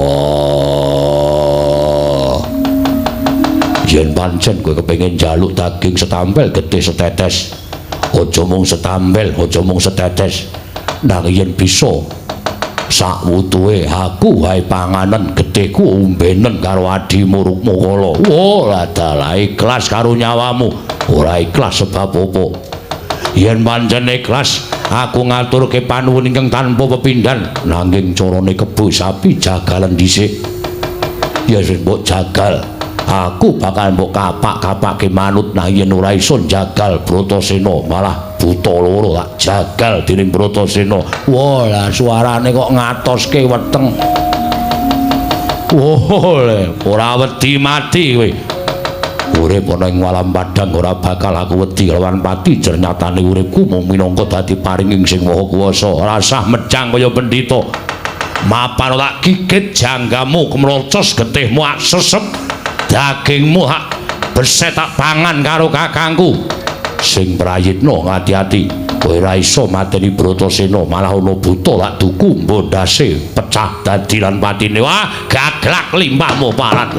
Yen pancen kowe kepengin njaluk daging setampel getih setetes, aja mung setampel, aja mung setetes. Nanging yen bisa Sakwutuhe aku wae panganen getihku ombenen karo adimu Rukmakala. Wah, dalah ikhlas karo nyawamu. Ora ikhlas sebab apa? Yen pancen ikhlas, aku ngaturke panuwun ingkang tanpa pepindhan, nanging carane kebo sapi jagalen dhisik. Ya wis mbok jagal, aku bakal mbok kapak-kapake manut. Nah yen ora iso jagal Bratasena malah buta loro tak jagal dening Bratasena. Wah, lah suarane kok ngatoske weteng. Wah, ora wedi mati kowe. Urip ana ing alam padhang ora bakal aku wedi lawan pati. Jernyatane uripku mung minangka dadi paringing Sing Maha Kuwasa. Ora sah mecang kaya pendhita. Mapan tak gigit janggamu kemrocos getihmu ak sesep dagingmu hak beset tak pangan karo kakangku. Sing prayitna ngati-ati, kowe ora iso mateni Bratasena, malah ana buta lak duku mbondase pecah dadi lan patine. Wah, gaglak limbahmu parat.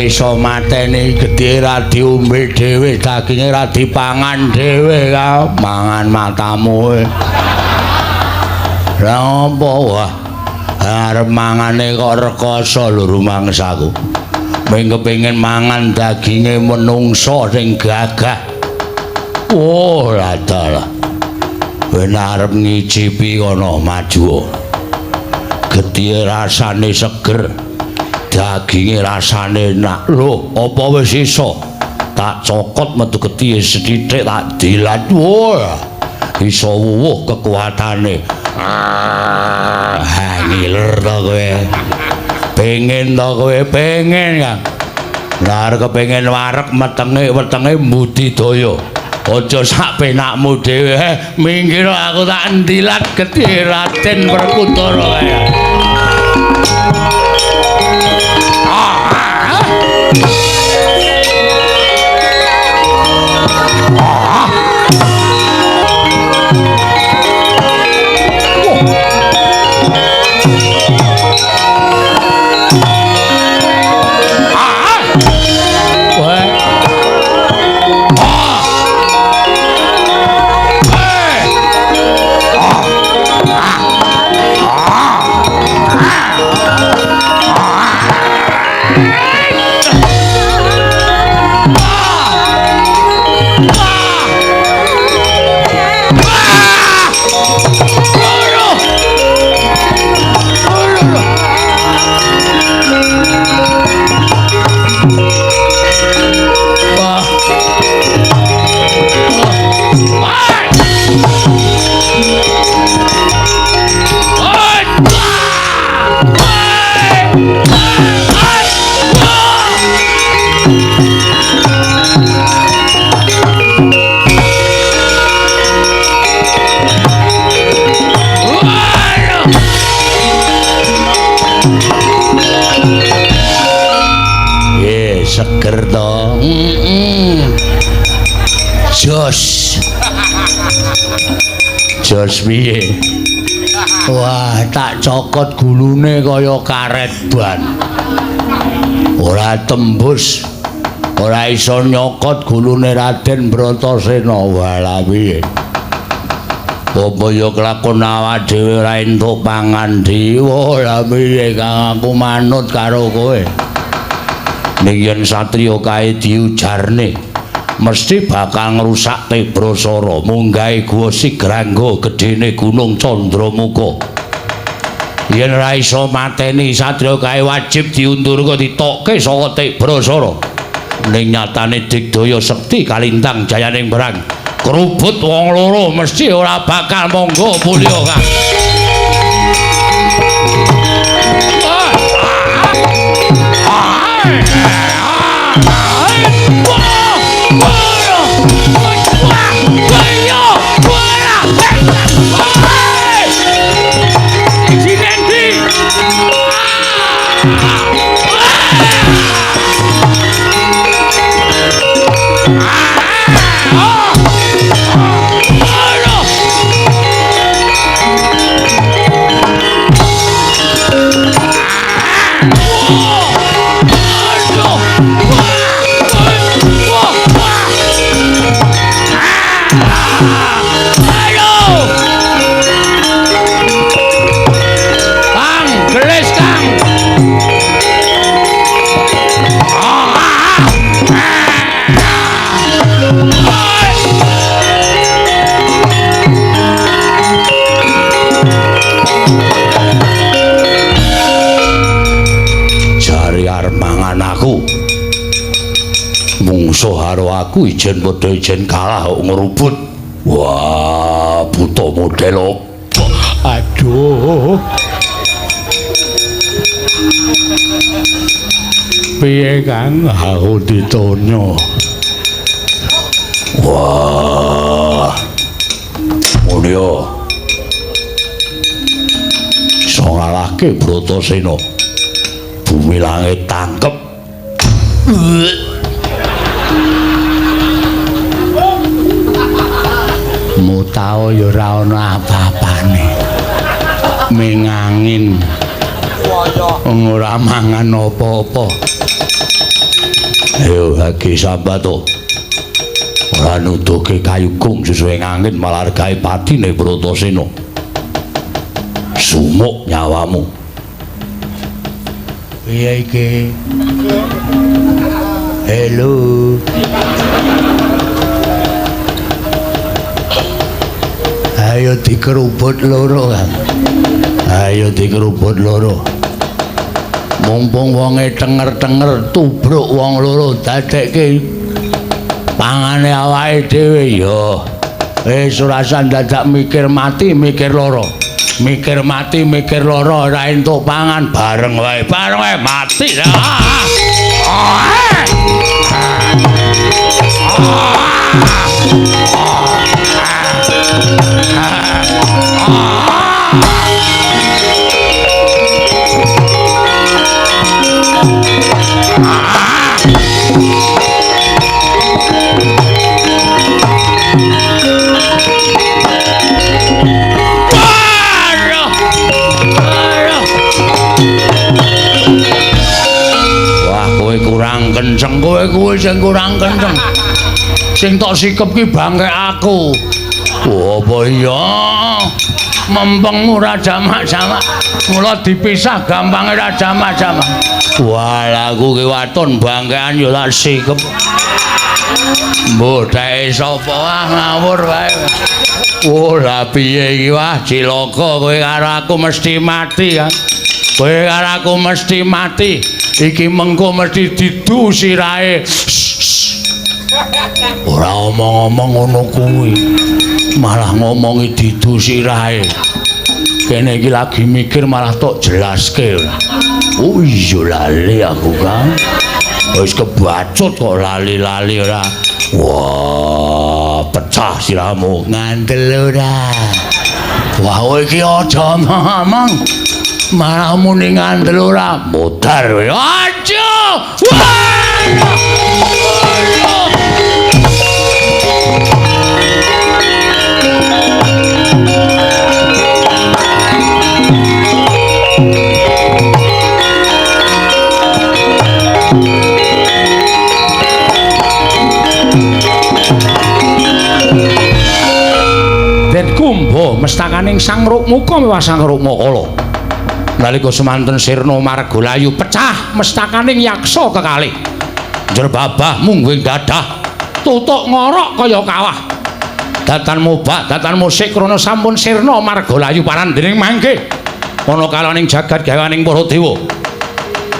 Iso mateni gedhe ra diombe dhewe, daginge ra dipangan dhewe, ka mangan matamu. Lah opo wah arep mangane kok rekoso lho rumangsaku. Ming kepengin mangan daginge menungsa sing gagah. Oh lah dalah. Ben arep ngicipi kono maju. Gedhe rasane seger. Daginge rasane enak. Lho, apa wis iso? Tak cokot metu getih sethithik tak dilat. Wah, iso wuwuh kekuatane. Ah, ngiler to kowe. Pengen to kowe, pengen Kang. Lah arep kepengin wareg metenge wetenge mbudidaya. Aja sak penakmu dhewe. Minggir aku tak ndilat getih Raden Werkudara kae. Ah! Jos. Jos piye? Wah, tak cokot gulune kaya karet ban. Ora tembus. Ora iso nyokot gulune Raden Bratasena. Walah piye? Apa ya kelakon awak dhewe ora entuk pangan dewa. Lah piye Kang, aku manut karo kowe. Ning yen satriya kae diujarne mesti bakal ngrusak Tebrasara, munggahe guwa Sigrangga gedene Gunung Candramuka. Yen ora iso mateni satriya kae wajib diundurke ditokke saka Tebrasara. Ning nyatane digdaya sekti kalintang jayaning perang. Krubut wong loro mesti ora bakal monggo mulya Kang. Mungsuh karo aku ijen padha ijen kalah kok ngrubut. Wah, buta model opo? Aduh. Piye Kang, aku ditonyo. Wah. Mulya. Iso ngalahke Bratasena. Bumi langit tangkep. Mutao ya ora ana apa-apane. Mingangin. Wong ora mangan apa-apa. Ayo lagi sambato. Ora nuduhke kayugung sesuai ngangin malah gawe patine Bratasena. Sumuk nyawamu. Piye iki? Halo. Ayo dikerubut loro, Kang. Ayo dikerubut loro. Mumpung wonge tenger-tenger tubruk wong loro dadekke pangane awake dhewe ya. Wis ora usah dadak mikir mati, mikir loro. Mikir mati, mikir loro ora entuk pangan bareng wae. Bareng wae mati. Wah, kowe kurang kenceng, kowe kuwi sing kurang kenceng. Sing tok sikep ki bangke aku. Apa iya? Mempengmu ora jamak-jamak. Mula dipisah gampange ora jamak-jamak. Wah, aku ki waton bangkean ya tak sikep. Mbok dheke sapa wah ngawur wae. Oh, lah piye iki wah cilaka kowe karo aku mesti mati, Kang. Kowe karo aku mesti mati. Iki mengko mesti didu sirahe. Ora omong-omong ngono kuwi. Malah ngomongi didu sirahe. Kene iki lagi mikir malah tok jelaske. Oh iya lali aku, Kang. Wis kebacut kok lali-lali ora. Wah, pecah sirahmu. Ngandel ora. Wah, kowe iki aja omong-omong. Malah muni ngandel ora. Modar kowe. Aja. Wah! mestakaning Sang Rukmuka miwah Sang Rukmakala. Nalika semanten sirna margalayu pecah mestakaning yaksa kekalih. Jerbabah mungguing dadah tutuk ngorok kaya kawah. Datan mobak, datan musik krana sampun sirna margalayu parandening mangke. Ana kalaning jagat gawaning para dewa.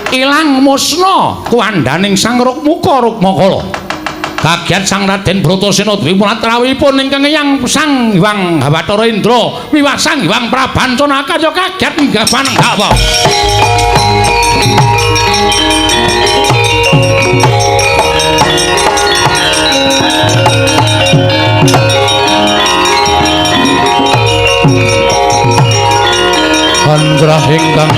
Ilang musna kuwandaning Sang Rukmuka Rukmakala. Kagiat Sang Raden Bratasena dwi mulat rawuhipun ingkang eyang Sang Hyang Bathara Indra miwah Sang Hyang Prabancana karya kagiat minggah panenggawa. Andrah ingkang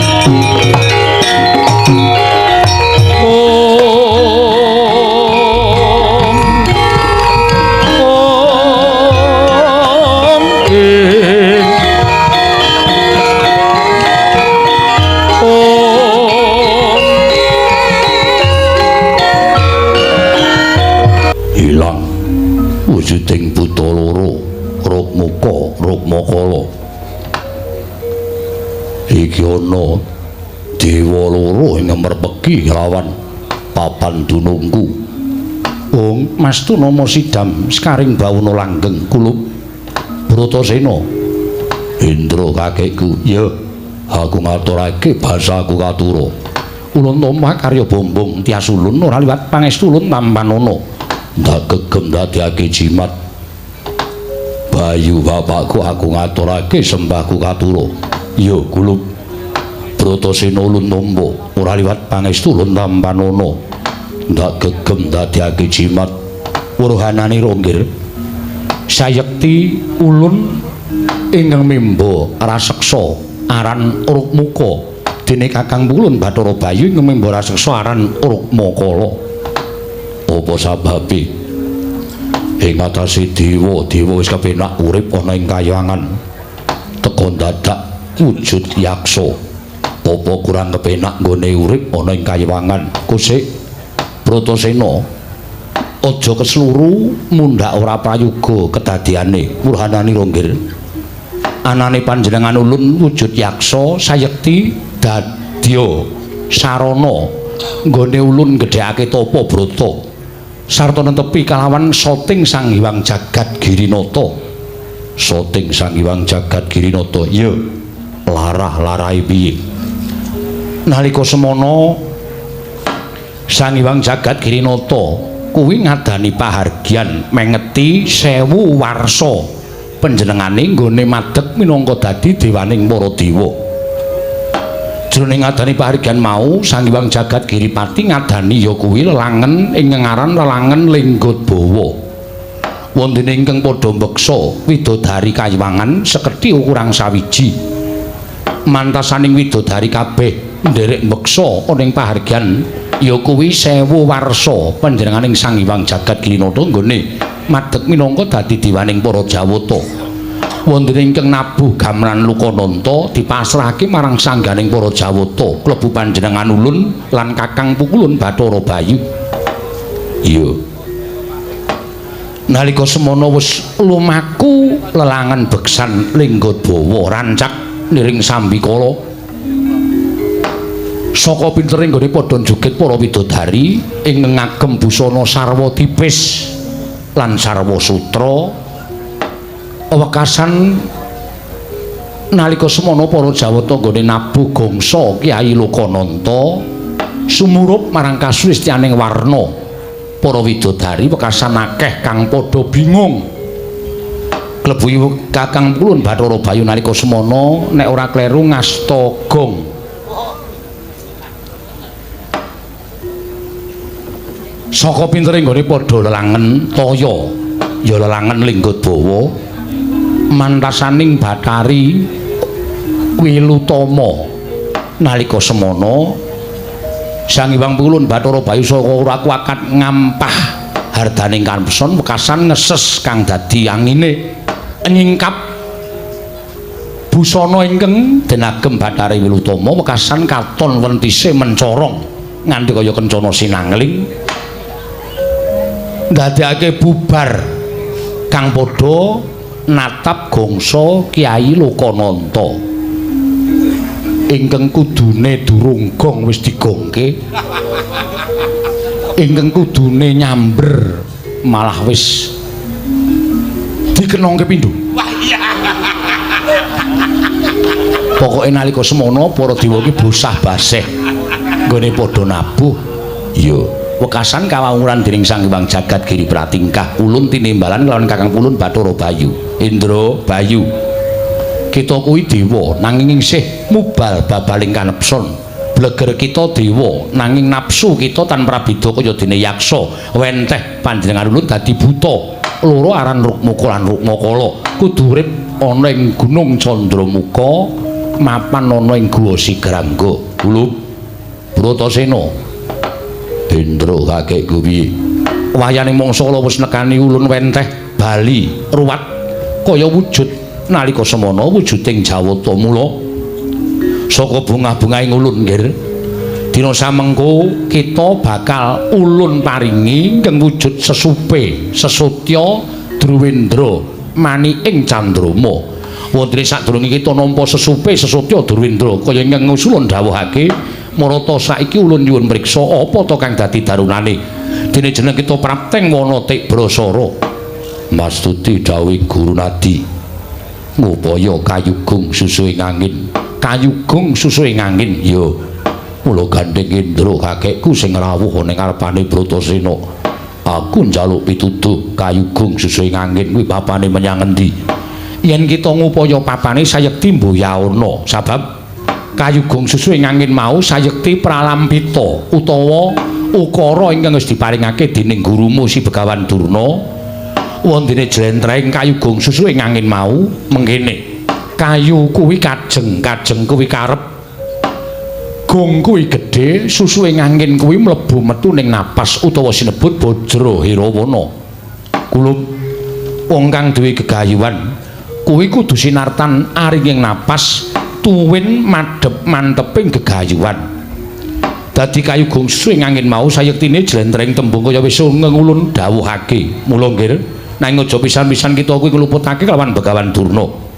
ilang wujuding buta loro Rukmuka Rukmakala. Iki ana dewa loro ing merpeki lawan papan dunungku. Ong Mas Tunama sidam sekaring bawana langgeng kulup Bratasena. Indra kakekku, ya aku ngaturake basaku katura. Ulun tampa karya bombong tias ulun ora liwat pangestu ulun tampanana. Ndak gegem dadekake jimat. Bayu bapakku aku ngaturake sembahku katura. Ya kulup Bratasena ulun tampa ora liwat pangestu ulun tampanana. Ndak gegem dadekake jimat. Wuruhanane ronggir sayekti ulun ingkang memba raseksa aran Rukmuka dene kakang ulun Bathara Bayu ingkang memba raseksa aran Rukmakala. Apa sababe ing atase dewa-dewa wis kepenak urip ana ing kayangan teka dadak wujud yaksa? Apa kurang kepenak nggone urip ana ing kayangan? Kusik Bratasena aja kesluru mundhak ora prayoga kedadiane. Wurhanane ronggir anane panjenengan ulun wujud yaksa sayekti dadya sarana nggone ulun gedhekake tapa brata sarta netepi kalawan soting Sang Hyang Jagat Girinata. Soting Sang Hyang Jagat Girinata, ya larah-larahe piye? Nalika semana Sang Hyang Jagat Girinata kuwi ngadani pahargyan mengeti 1000 warsa panjenengane nggone madeg minangka dadi dewaning para dewa. Jroning ngadani pahargyan mau Sang Hyang Jagat Giripati ngadani ya kuwi lelangen ing ngaran lelangen Linggodbawa. Wondene ingkang padha mbeksa widodari kaywangan sekedhi kurang sawiji. Mantasaning widodari kabeh nderek mbeksa ana ing pahargyan ya kuwi 1000 warsa panjenenganing Sang Hyang Jagat Girinata nggone madeg minangka dadi dewaning para Jawata. Wonten ingkang nabuh gamelan Lukananta dipasrahake marang sangganing para Jawata klebu panjenengan ulun lan kakang pukulun Bathara Bayu. Iya. Nalika semana wis lumaku lelangan beksan Linggodbawa rancak niring sambikala. Saka pintere nggone padha joget para widodari ing ngagem busana sarwa tipis lan sarwa sutra. Wekasan nalika semana para Jawata nggone nabuh gongsa Kyai Lokananta sumurup marang kasulistianing warna para widodari wekasan akeh kang padha bingung. Klebu kakang pulun Bathara Bayu nalika semana nek ora kleru ngasta gong. Saka pintere nggone padha lelangen toya ya lelangen Linggodbawa mantasaning Bathari Wilutama. Nalika semana Sang Hyang Pulun Bathara Bayu saka ora kuwakat ngampah hardaning kamson wekasan ngeses kang dadi angine nyingkap busana ingkang denagem Bathari Wilutama wekasan katon wentise mencorong nganti kaya kencana sinangling ndadekake bubar kang padha Natap gongso Kyai Lokananta. Ingkang kudune durung gong wis digongke. Ingkang kudune nyamber malah wis dikenongke pindho. Wah iya. Pokoke nalika semono para dewa ki bosah baseh nggone padha nabuh. Iya, wekasan kawawuran dening Sang Hyang Jagat Giri Pratingkah ulun tinimbalan kelawan Kakang Pulun Bathara Bayu. Indra Bayu. Kita kuwi dewa nanging isih mubal babaling kanepson. Bleger kita dewa nanging nafsu kita tan prabeda kaya dene yaksa. Wenteh panjenengan ulun dadi buta. Loro aran Rukmaka lan Rukmakala kudu urip ana ing Gunung Candramuka, mapan ana ing Guwa Sigrangga. Ulup Bratasena. Indra kakekku piye? Wayane mangsa kala wis nekani ulun wenteh bali ruwat kaya wujud nalika semana wujuding Jawata. Mula saka bungah-bungahing ulun nggir dina samengko kita bakal ulun paringi ingkang wujud sesupe sesutya Druwendra maniking Candrama. Wonten sadurunge kita nampa sesupe sesutya Druwendra kaya ingkang usulun dawuhake marata saiki ulun nyuwun mriksa apa to kang dadi darunane dene jeneng kita prapteng wana Tibrasara. Mastuti dawuh Guru Nadi ngupaya kayugung susuhing angin. Kayugung susuhing angin ya. Mula gandeng Indra kakekku sing rawuh ning ngarepane Bratasena. Aku njaluk pituduh kayugung susuhing angin kuwi papane menyang endi? Yen kita ngupaya papane sayekti mboyaana, sabab kayugung susuhing angin mau sayekti pralampita utawa ukara ingkang wis diparingake dening gurumu si Begawan Durna. Wondene jlentrehing kayugung susuhing angin mau mengkene. Kayu kuwi kajeng, kajeng kuwi karep, gong kuwi gedhe, susuhing angin kuwi mlebu metu ning napas utawa sinebut Bajra Hirawana. Kulup wong kang duwe gegayuhan kuwi kudu sinartan aringing napas tuwin madhep manteping gegayuhan. Dadi kayugung susuhing angin mau sayektine jlentrehing tembung kaya wis ngulun dawuhake. Mula nggir nanging aja pisan-pisan kita kuwi ngluputake kelawan Begawan Durna.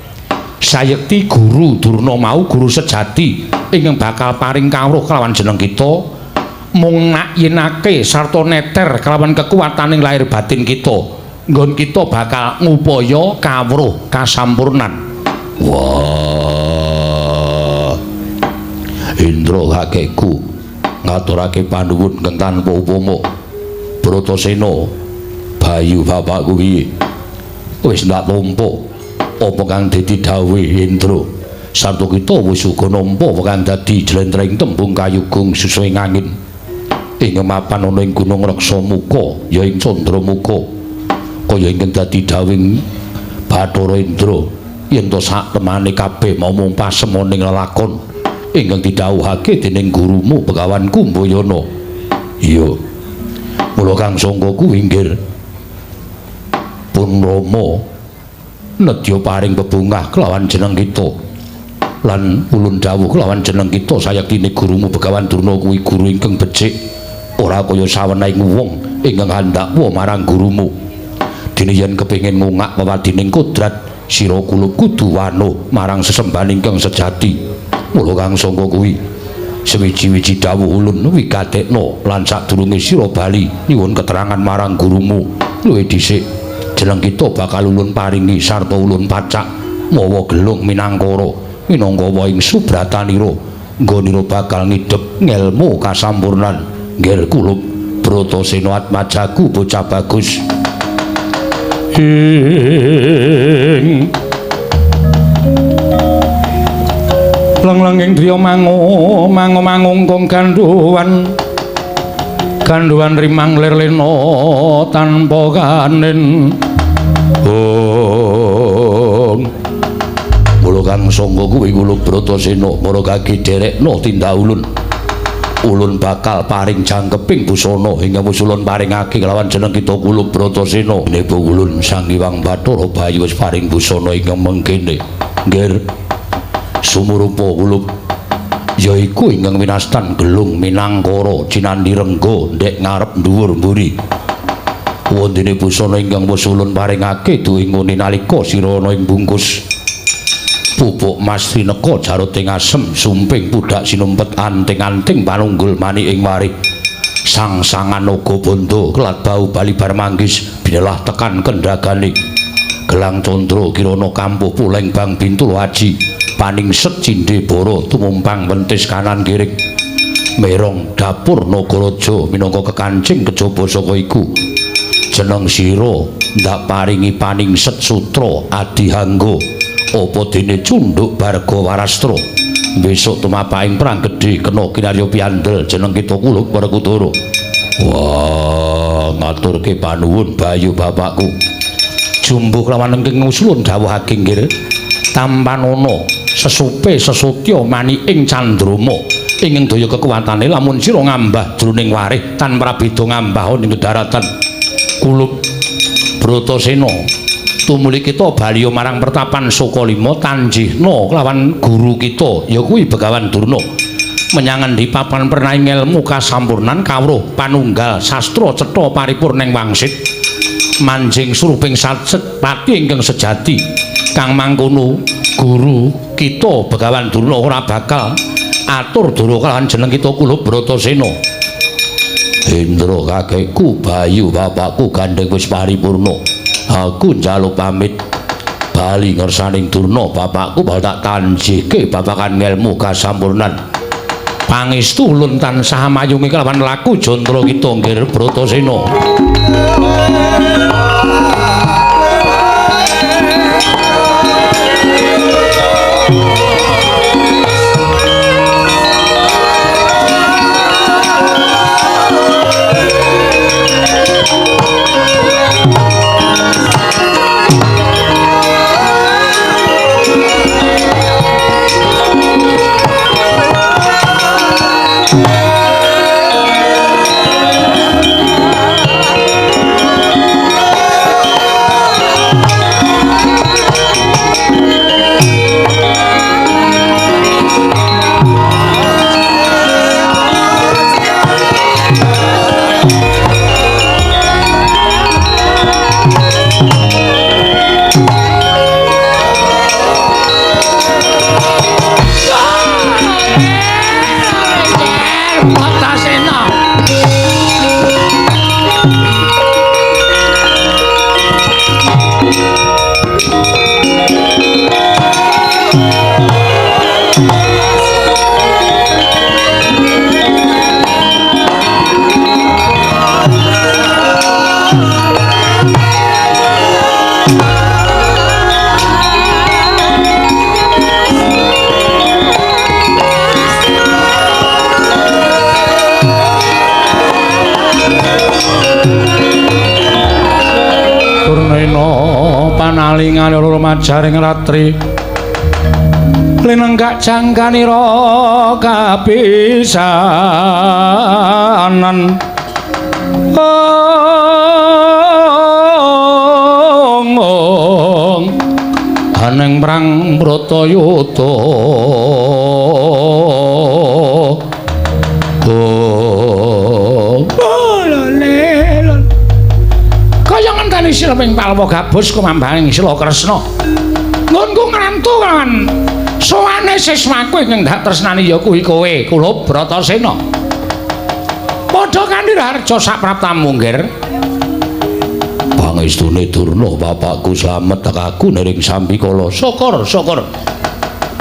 Sayekti guru Durna mau guru sejati ingkang bakal paring kawruh kelawan jeneng kita mung nakyinake sarta neter kelawan kekuataning lahir batin kita nggon kita bakal ngupaya kawruh kasampurnan. Wah, Indra kakekku ngaturake panuwun ingkang tanpa upama. Bratasena Bayu bapakku piye? Wis ndak tampa apa kang dadi dawuhe Indra. Sarta kita wis uga nampa apa kang dadi jlentrehing tembung kayugung susuhing angin ing mapan ana ing Gunung Reksamuka ya ing Candramuka kaya ingkang dadi dawuhing Bathara Indra yen to sak temane kabeh mau mung pasemoning lelakon ingkang didhawuhake dening gurumu Begawan Kumbayana. Iya. Mula kang sangka kuwi nggir pun Rama nedya paring bebungah kelawan jeneng kita lan ulun dawuh kelawan jeneng kita sayektine gurumu Begawan Durna kuwi guru ingkang becik ora kaya sawenehing wong ingkang handakwa marang gurumu. Dene yen kepengin ngungak wewadining kodrat sira kulup kudu wanuh marang sesembahan ingkang sejati. Mula kang sangka kuwi sewiji-wiji dawuh ulun wigatekna lan sadurunge sira bali nyuwun keterangan marang gurumu luwih dhisik jeneng kita bakal ulun paringi sarta ulun pacak mawa gelung minangkara minangka ing subratanira nggonira bakal ngidhep ngelmu kasampurnan. Nggir kulup Bratasena atmajaku bocah bagus. Ing lenglenging driya mangu mangu mangungkung gandhuwan gandhuwan rimang lir lena tanpa kanin. Ong mula kang sangka kuwi kula Bratasena para kaki derekna tindak ulun. Ulun bakal paring jangkeping busana ingkang wis ulun paringake kelawan jeneng kita kula Bratasena. Neba ulun Sang Hyang Bathara Bayu wis paring busana ingkang mengkene. Nggir sumurupa kula yaiku ingkang winastan gelung minangkara cinandhi rengga ndek ngarep dhuwur mburi. Wondene busana ingkang wis ulun paringake duwe ngene nalika sira ana ing bungkus. Pupuk mas trineka jarot ing asem sumping pudak sinumpet anting-anting panunggul manik ing warih. Sang-sangan naga bandha kelat bau bali bar manggis binelah tekan kendagane. Gelang candra kirana kampuh puleng bang bintul aji paningset cindhe bara tumumpang wentis kanan kiring. Merong dapur nagaraja minangka kekancing kejaba saka iku. Jeneng sira ndak paringi paningset sutra adihangga apa dene cunduk barga warastra. Besok tumapaing perang gedhe kena kinarya piandel jeneng kita Kulup Werkudara. Wah, ngaturke panuwun Bayu bapakku. Jumbuh kelawan ingkang ngusulun dawuhake nggir tampanana sesupe sesutya maniking candrama ingkang daya kekuwatane lamun sira ngambah jroning warih tan prabeda ngambah ing daratan. Kulup Bratasena tumuli kita baliya marang pertapan Sukalima tanjihna kelawan guru kita ya kuwi Begawan Durna menyang endi papan pernaing ilmu kasampurnan kawruh panunggal sastra cetha paripurning wangsit manjing suruping satset pati ingkang sejati kang mangkono guru kita Begawan Durna ora bakal atur dura kelawan jeneng kita Kulup Bratasena. Indra kakekku Bayu bapakku gandeng wis paripurna. Aku njaluk pamit bali ngersaning Durna bapakku bakal tak tanjihke babagan ngelmu kasampurnan. Pangestu ulun tansah mayungi kelawan laku jantra kita nggir Bratasena. Panalingane loro majaring ratri linenggak jangkanira kapisanan ong aneng prang Bratayuda kaya ngenteni silming Palwa gabus kumambaning Sila Kresna. Nggonku ngrantu lawan sowane siswaku ingkang dak tresnani ya kuwi kowe, Kulup Bratasena. Padha kanthi raharja sapraptamu, Nggir. Pangestune Durna bapakku slamet tekaku nering sambikala. Syukur, syukur.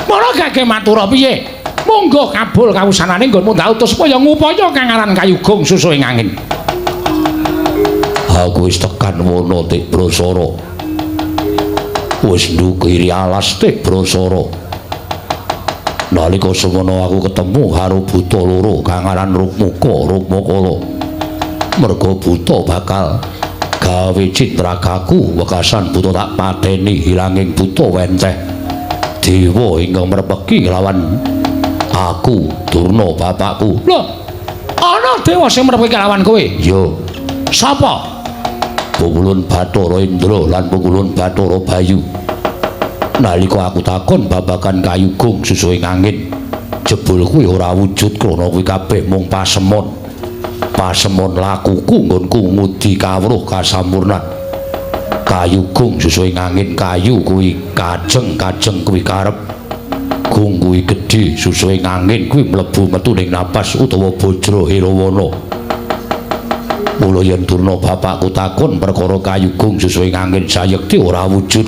Mara gage matura piye? Monggo kabul kawusanane nggonmu ndak utus supaya ngupaya kang aran kayugung susuhing angin. Aku wis tekan wana Tik Brasara. Wis ndukiri alas Tik Brasara. Nalika semono aku ketemu karo buta loro kang aran Rukmuka, Rukmakala. Merga buta bakal gawe citrakaku wekasan buta tak pateni hilanging buta wenceh. Dewa ingkang merpeki lawan aku Durna bapakku. Lho, ana dewa sing merpeki lawan kowe? Ya. Sapa? Pukulun Bathara Indra lan Pukulun Bathara Bayu. Nalika aku takon babagan kayugung susuhing angin, jebul kuwi ora wujud krana kuwi kabeh mung pasemon. Pasemon lakuku nggonku ngudi kawruh kasampurnan. Kayu gung susuhe ngangin kayu kuwi kajeng, kajeng kuwi karep. Gung kuwi gedhe susuhe ngangin kuwi mlebu metu ning napas utawa bajra hirawana. Mula yen Durna bapakku takon perkara kayu gung susuhe ngangin sayekti ora wujud.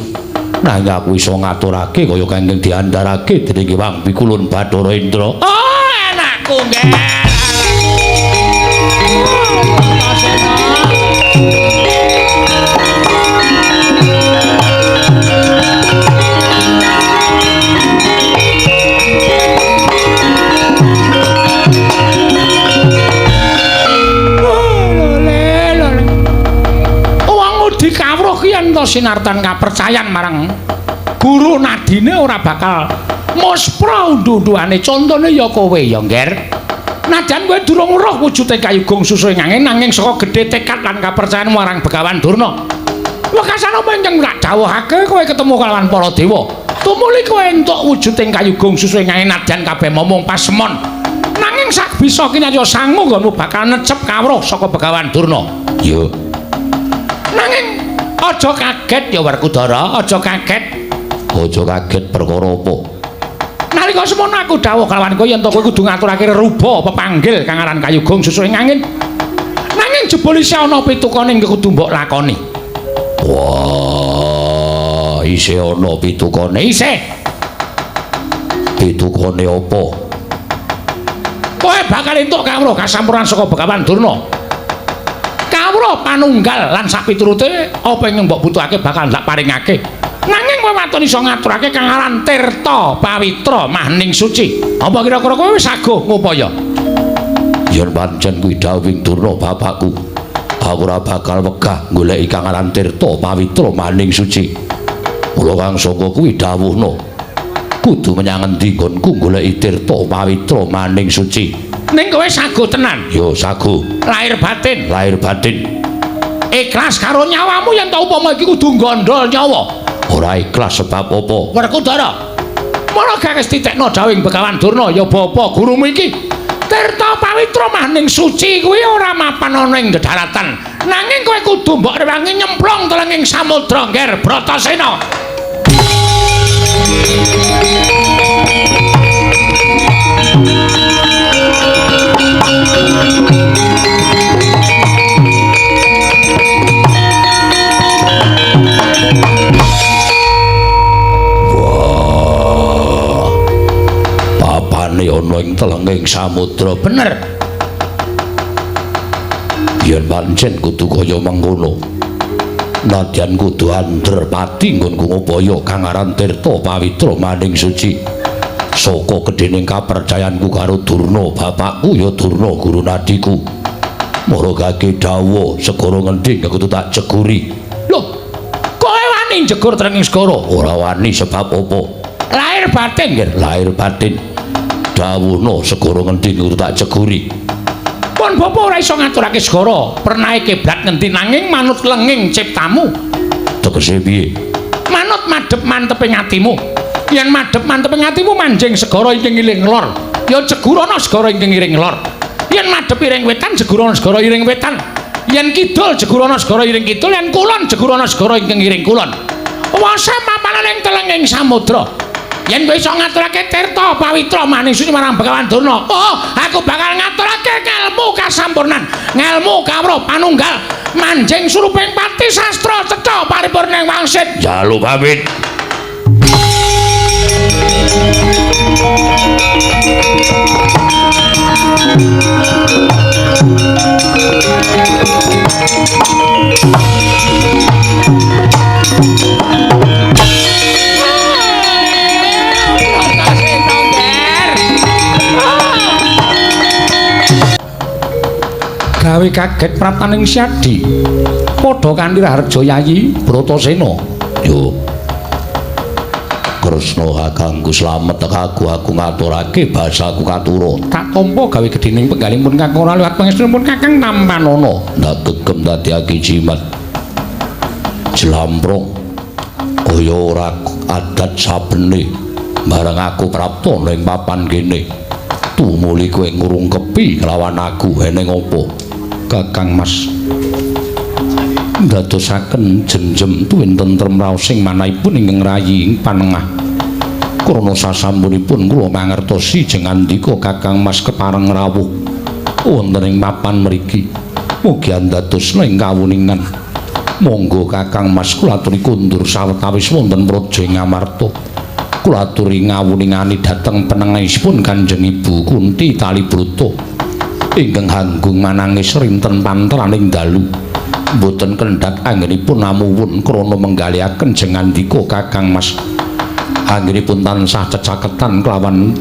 Nanging aku iso ngaturake kaya kang diandharake dening Hyang Pikulun Bathara Indra. Oh, anakku nggih. Yen to sinartan kapercayan marang guru nadine ora bakal muspra undu-unduane. Contone ya kowe ya, Ngger. Najan kowe durung weruh wujude kayu gung susuhe ngangin, nanging saka gedhe tekad lan kapercayan marang Begawan Durna. Wekasan apa ingkang tak dawuhake kowe ketemu kalawan para dewa. Tumuli kowe entuk wujuding kayu gung susuhe ngangin nadyan kabeh momong pasemon. Nanging sak bisa kinarya sangu nggonmu bakal necep kawruh saka Begawan Durna. Ya. Nanging aja kaget ya Werkudara, aja kaget. Aja kaget perkara apa? Nalika semono aku dawuh kalawan kowe yen to kowe kudu ngaturake reruba pepanggil kang aran kayu gung susuhe ngangin. Nanging jebul isih ana pitukane ingkang kudu mbok lakoni. Wah, isih ana pitukane. Isih. Pitukane apa? Kowe bakal entuk kawruh kasampurnan saka Begawan Durna. Kawruh panunggal lan sapiturute apa ingkang mbok butuhake bakal ndak paringake. Nanging kowe waton iso ngaturake kang aran Tirta Pawitra Mahning Suci. Apa kira-kira kowe wis saguh ngupaya? Yen pancen kuwi dawuhing Durna bapakku, aku ora bakal wegah goleki kang aran Tirta Pawitra Mahning Suci. Mula kang sangka kuwi dawuhna kudu menyang endi nggonku goleki Tirta Pawitra Mahning Suci. Ning kowe saguh tenan? Ya saguh. Lahir batin. Lahir batin. Ikhlas karo nyawamu yen ta upama iki kudu gondol nyawa. Ora ikhlas sebab apa? Werkudara. Mula gak wis titekno dawuhing Begawan Durna ya bapa gurumu iki. Tirta Pawitra Mahning Suci kuwi ora mapan ana ing dedaratan. Nanging kowe kudu mbok rewangi nyemplung telenging samudra Ngger Bratasena. Wah, papane ana ing telenging samudra. Bener. Yen pancen kudu kaya mengkono, nadyan kudu andher pati nggonku ngupaya kang aran Tirta Pawitra Mahning Suci. Saka gedhening kapercayanku karo Durna bapakku ya Durna guru nadiku. Maragake dawuh segara ngendi kudu tak jeguri. Lho, kowe wani njegur trenging segara? Ora wani sebab apa? Lahir batin, Ngger. Lahir batin. Dawuhna segara ngendi kudu tak jeguri. Pun bapa ora iso ngaturake segara, pernahe kiblat ngendi nanging manut lenging ciptamu. Tegese piye? Manut madhep manteping atimu. Yen madhep manteping atimu manjing segara ingkang ngiring lor, ya jegurana segara ingkang ngiring lor. Yen madhep iring wetan jegurana segara iring wetan. Yen kidul jegurana segara iring kidul, yen kulon jegurana segara ingkang ngiring kulon. Wasa mapanan ing telenging samudra. Yen kowe iso ngaturake Tirta Pawitra Mahning Suci marang Begawan Durna, oh, aku bakal ngaturake ngelmu kasampurnan, ngelmu kawruh panunggal, manjing suruping pati sastra cetha paripurna ing wangsit. Njaluk pamit. Gawe kaget praptaning Syadi. Padha kanthi raharja Yayi Bratasena. Yo. Kresna kakangku slamet aku ngaturake basaku katura. Tak tampa gawe gedhening penggalipun kakang ora liwat pangestunipun kakang tampanana. Ndak gegem dadiake jimat. Jlamprong kaya ora adat sabene bareng aku prapta ning papan kene. Tumuli kowe ngrungkepi kelawan aku eneng apa? Kakang Mas. Ndadosaken jenjem tuwin tentrem raos ing manahipun ingkang rayi ing panengah. Krana sasampunipun kula mangertosi jeng andika Kakang Mas kepareng rawuh wonten ing papan mriki. Mugi andadosna ing kawuningan. Monggo Kakang Mas kula aturi kundur sawetawis wonten Praja Ngamarta. Kula aturi ngawuningani dhateng penengahisipun Kanjeng Ibu Kunti Talibrata ingkang hanggung manangis rinten panteraning dalu. Mboten kendhat anggenipun amuwun krana menggalihaken jeng andika Kakang Mas. Anggenipun tansah cecaketan kelawan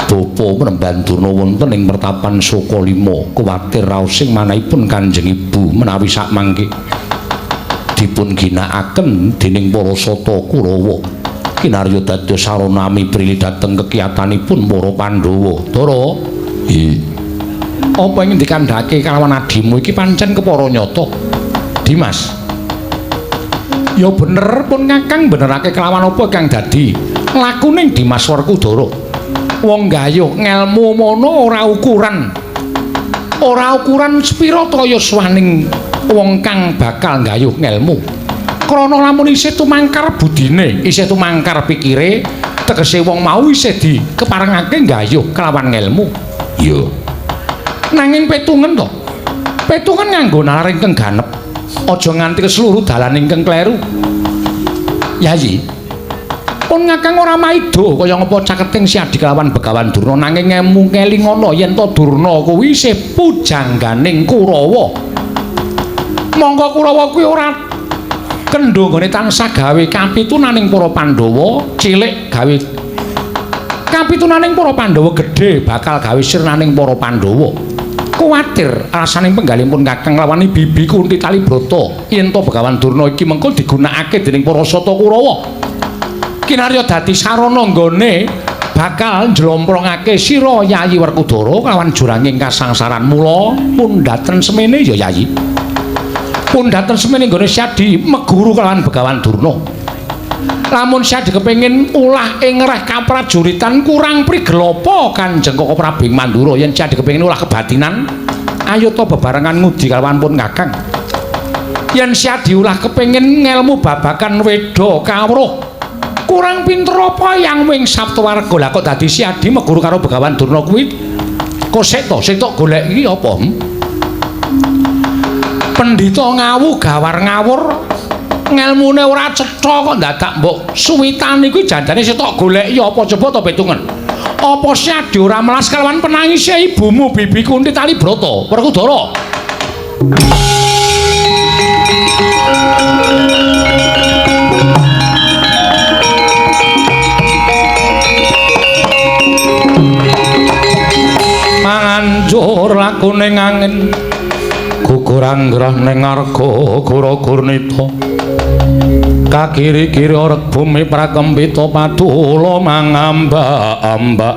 Bapa Mremban Durna wonten ing pertapan Sukalima. Kuwatir raos ing manahipun Kanjeng Ibu menawi sakmangke dipun ginakaken dening para sata Kurawa. Kinarya dados sarana miprili dhateng kekiyatanipun para Pandhawa. Dara, apa ingin dikandhake kalawan adimu iki pancen kepara nyata. Dimas. Ya bener pun Kakang benerake kelawan apa kang dadi lakuning Dimas Werkudara. Wong gayuh ngelmu mono ora ukuran. Ora ukuran sepira ta yuswaning wong kang bakal gayuh ngelmu. Krana lamun isih tumangkar budine, isih tumangkar pikire, tegese wong mau isih dikeparengake gayuh kelawan ngelmu. Iya. Nanging petungen to. Petungen nganggo nalar ingkang ganep. Aja nganti keseluruh dalan ingkang kleru. Yayi. Pun Kakang ora maida kaya ngapa caketing si Adi kelawan Begawan Durna nanging ngemu ngelingono yen to Durna kuwi isih pujangganing Kurawa. Mongko Kurawa kuwi ora kendho nggone tansah gawe kapitunaning para Pandhawa cilik gawe kapitunaning para Pandhawa gedhe bakal gawe sirnaning para Pandhawa. Kuwatir alasaning penggalipun Kakang lawan Bibi Kunti Talibrata yen to Begawan Durna iki mengko digunakake dening para sata Kurawa. Kinarya dadi sarana nggone bakal njlomprongake sira Yayi Werkudara kelawan juranging kasangsaran. Mula pundhaten semene ya Yayi. Pundhaten semene nggone Syadi meguru kelawan Begawan Durna. Lamun Syadi kepengin ulah ing reh kaprajuritan kurang prigel apa Kanjeng Koko Prabu ing Mandura. Yen Syadi kepengin ulah kebatinan ayo ta bebarengan ngudi kalawan pun Kakang. Yen Syadi ulah kepengin ngelmu babagan weda kawruh kurang pinter apa yang wing Saptawarga. Lah kok dadi Syadi meguru karo Begawan Durna kuwi kosek to sing tok golek iki apa? Pendhita ngawu gawar ngawur ngelmune ora cetha kok dadak mbok suwitani kuwi janjane sing tok goleki apa coba to petungen. Apa Syadi ora melas kalawan penangise ibumu Bibi Kunti Talibrata Werkudara? Manganjur lakune angin gugur anggrah ning arga gura gurnita kakiri-kiri orek bumi prakempita padula mangambak-ambak.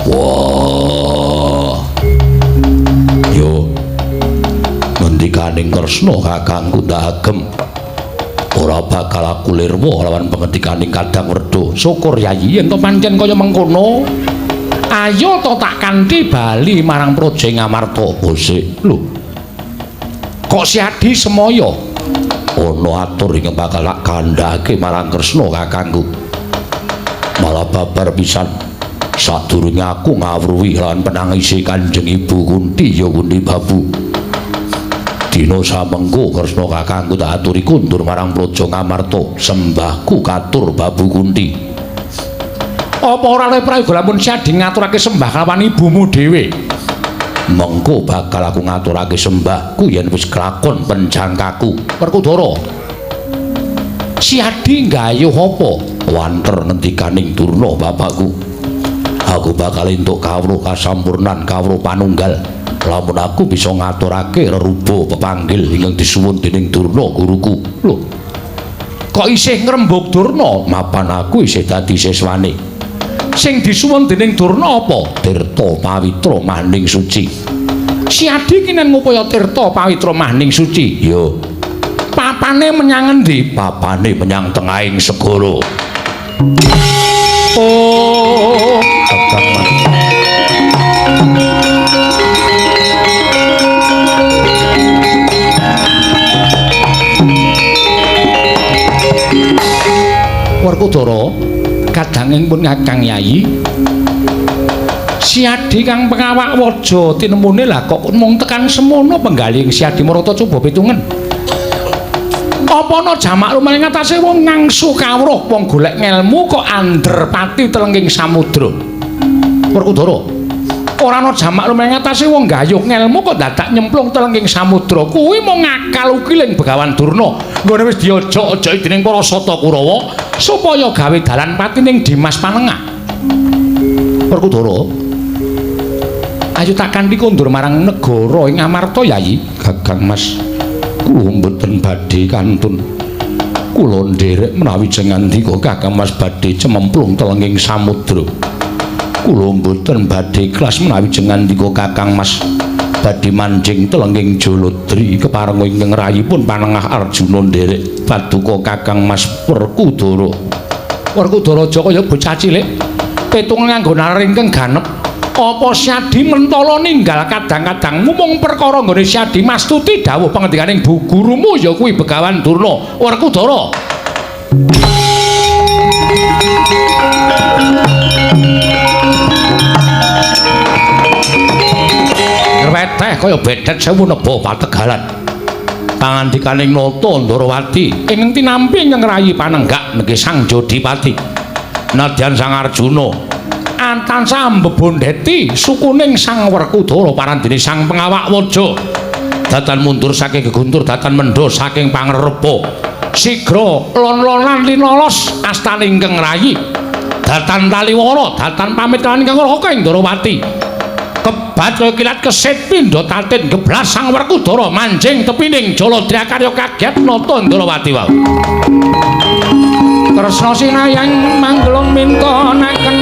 Wah, yo ngendikaning Kresna kakangku ndak agem ora bakal aku lirwa lawan pengendikaning Kadang Werda. Syukur Yayi yen to pancen kaya mengkono. Ayo to tak kanthi bali marang Praja Ngamarta. Bosik lho. Kok Syadi semaya? Ana atur ingkang bakal tak kandhake marang Kresna kakangku. Malah babar pisan sadurunge aku ngawruhi lan penangise Kanjeng Ibu Kunti ya Kunti Babu. Dina samengko Kresna kakangku tak aturi kundur marang Praja Ngamarta, sembahku katur Babu Kunti. Apa ora oleh prayoga lamun Syadi ngaturake sembah kelawan ibumu dhewe? Mengko bakal aku ngaturake sembahku yen wis kelakon penjangkaku. Werkudara, Syadi nggayuh apa? Wanter ngendikaning Durna bapakku. Aku bakal entuk kawruh kasampurnan kawruh panunggal lamun aku bisa ngaturake reruba pepanggil ingkang disuwun dening Durna guruku. Lho, kok isih ngrembug Durna? Mapan aku isih dadi siswane. Sing disuwun dening Durna apa? Tirta pawitra mahning suci. Syadi kinen ngupaya tirta pawitra mahning suci. Ya. Papane menyang endi? Papane menyang tengahing segara. Oh, Kakang Mas. Werkudara kadanging pun Kakang Yayi Siadi kang pengawak waja tinemune lah kok mung tekan semono penggalih Siadi Marata coba pitungen. Apa ana jamak lumayan ngatasé wong ngangsu kawruh wong golek ngelmu kok ander pati telenging samudra. Werkudara ora ana jamak lumayan ngatasé wong gayuh ngelmu kok dadak nyemplung telenging samudra. Kuwi mung ngakal ukiling Begawan Durna nggone wis diojok-ojoki dening para Sata Kurawa supaya gawe dalan pati ning Dimas Panengah. Werkudara ayo tak kanthi kondur marang negara ing Amarta Yayi. Kakang Mas, kula mboten badhe kantun. Kula nderek menawi jengandika Kakang Mas badhe cememplung telenging samudra. Kula mboten badhe ikhlas menawi jengandika Kakang Mas badhe manjing telenging Jaladri keparenga ingkang rayipun Panengah Arjuna nderek paduka Kakang Mas Werkudara. Werkudara aja kaya bocah cilik petung nganggo nalar ingkang ganep. Apa Siadi mentala ninggal kadang-kadangmu mung perkara nggone Siadi mastuti dawuh pangendikaning bu gurumu ya kuwi Begawan Durna. Werkudara ngrweteh kaya bedet sewu neba pategalan. Pangandikaning Nata Ndrawati ingkang tinampi ingkang rayi panenggak nggih Sang Jodipati. Nadyan Sang Arjuna tansah mbebondheti sukuning Sang Werkudara parandene Sang Pengawak Waja. Datan mundur saking geguntur, datan mendho saking pangrepa. Sigra lon-lonan linolos astane ingkang rayi. Datan taliwara, datan pamit lan ingkang Raka ing Ndrawati. Kebat kaya kilat kesit pindha tatin geblas Sang Werkudara manjing tepining Jaladri akarya kaget Nata Ndrawati wau. Kresna sinayang manggelung minta naken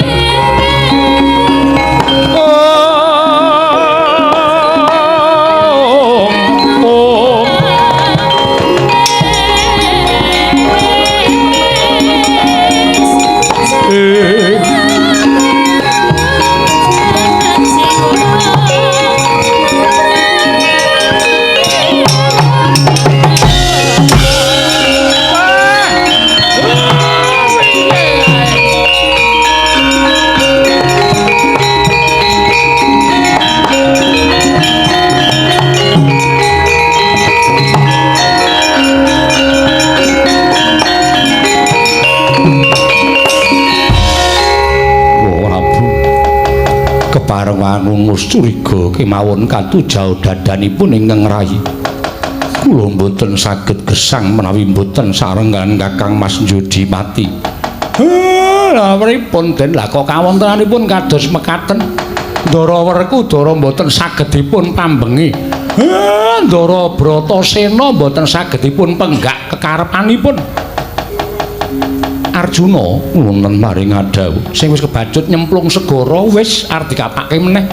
Keparengan curiga kemawon katujau dadanipun ingkang rayi. Kula mboten saged gesang menawi mboten sarenggan Kakang Mas Jodipati. Lha pripun den lah kok kawontenanipun kados mekaten. Ndara Werkudara mboten saged dipun pambengi. Ndara Bratasena mboten saged dipun penggak kekarepanipun. Arjuna wonten maring adhawuh sing wis kebacut nyemplung segara wis arep dikapake meneh.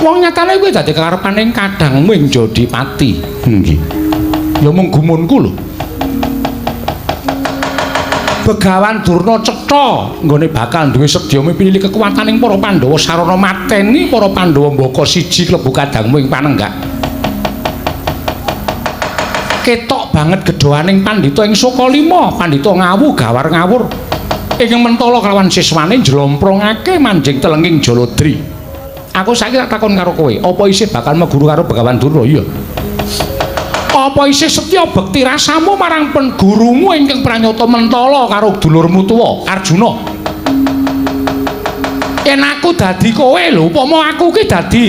Wong nyatane kuwi dadi karepaning kadangmu ing Jodipati. Nggih. Ya mung gumunku lho. Begawan Durna cetha nggone bakal duwe sedya mipilih kekuwataning para Pandhawa sarana mateni para Pandhawa mbaka siji klebu kadangmu ing panenggak. Ketok banget gedhoaning pandhita ing Sukalima, pandhita ngawu gawar ngawur. Ingkang mentala kelawan siswane njlomprongake manjing telenging Jaladri. Aku saiki tak takon karo kowe, apa isih bakal meguru karo Begawan Durna? Iya. Apa isih setya bekti rasamu marang pengurumu ingkang pranyata mentala karo dulurmu tuwa Arjuna? Yen aku dadi kowe lho, upama aku ki dadi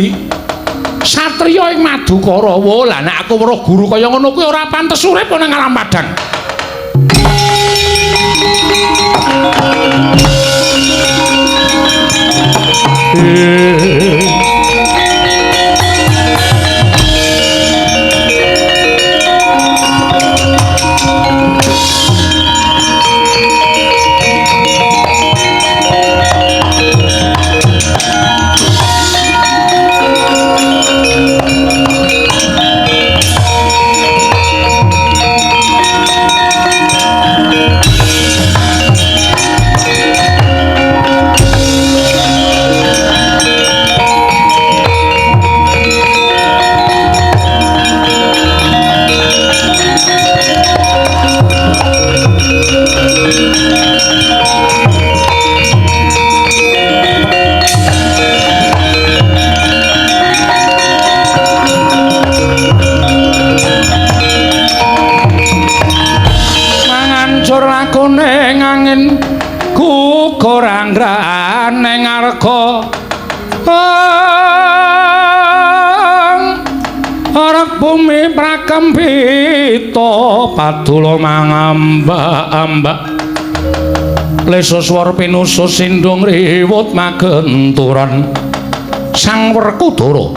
satriya ing Madukara, wo lah nek aku weruh guru kaya ngono kuwi ora pantes urip nang alam padang. yen gugur anggrane ngarga ora bumi prakempita padula mangambak-ambak leso swara pinusus sindung riwut magenturan. Sang Werkudara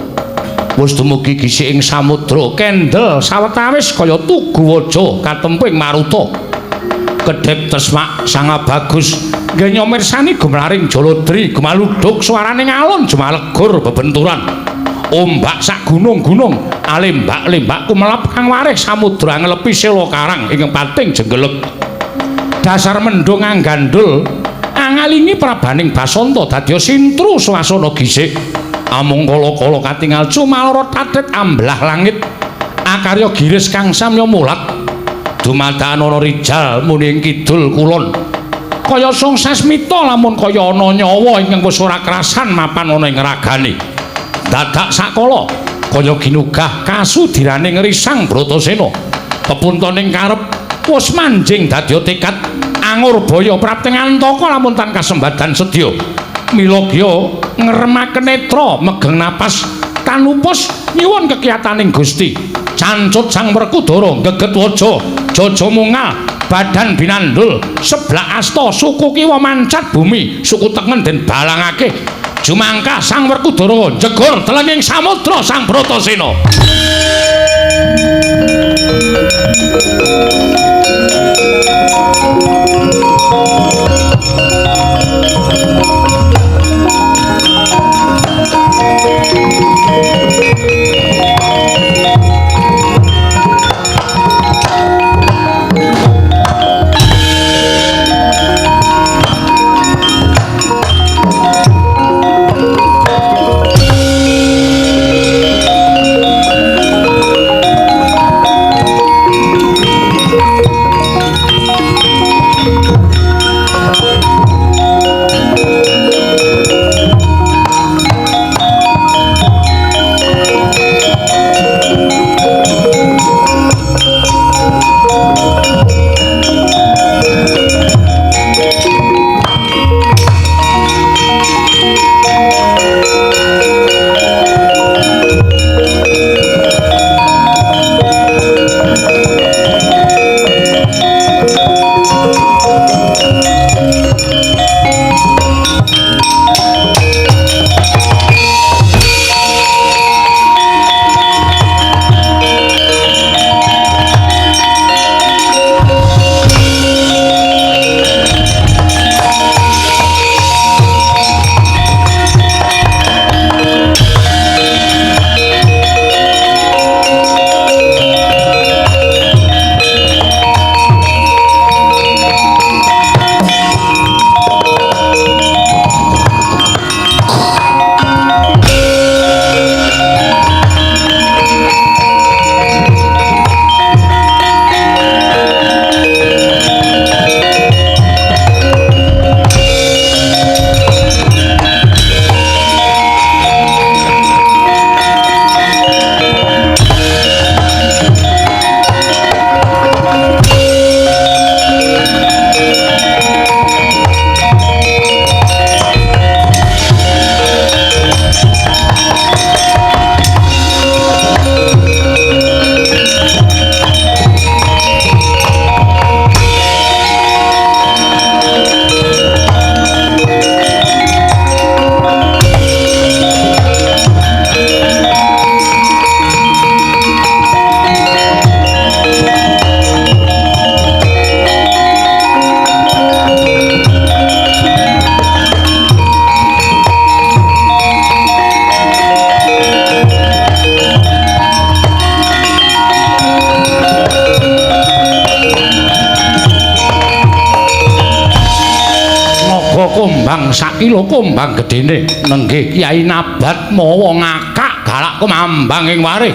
wis dumugi gisik ing samudra kendel sawetawis kaya tugu waja katemping maruta. Kedhep tresmak sanga bagus nggenya mirsani gumlaring jaladri gumaluduk suarane ngalun jumalegur bebenturan. Ombak sak gunung-gunung alembak-lembak kumelap kang warih samudra nglepi sela karang ing pating jenggelek. Dasar mendung anggandul angalingi prabaning basanta dadya sintru swasana gisik. Amung kala-kala katingal cumalara tatit ambelah langit akarya giris kang samya mulat. Dumadakan ana rijal muni ing kidul kulon kaya sung sasmita lamun kaya ana nyawa ingkang wis ora krasan mapan ana ing ragane. Dadak sakala kaya ginugah kasudiraning risang Bratasena. Pepuntoning karep wis manjing dadya tekad angurbaya prapting antaka lamun tan kasembadan sedya. Mila gya ngremaken netra megeng napas tanupus nyuwun kekiyataning Gusti. Cancut Sang Werkudara geget waja jaja mungal badan binandul seblak asta suku kiwa mancat bumi suku tengen den balangake. Jumangkah Sang Werkudara jegur telenging samudra Sang Bratasena. Kumbang sakilo kumbang gedene nenggih Kyai Nabat mawa ngakak galak kumambang ing warih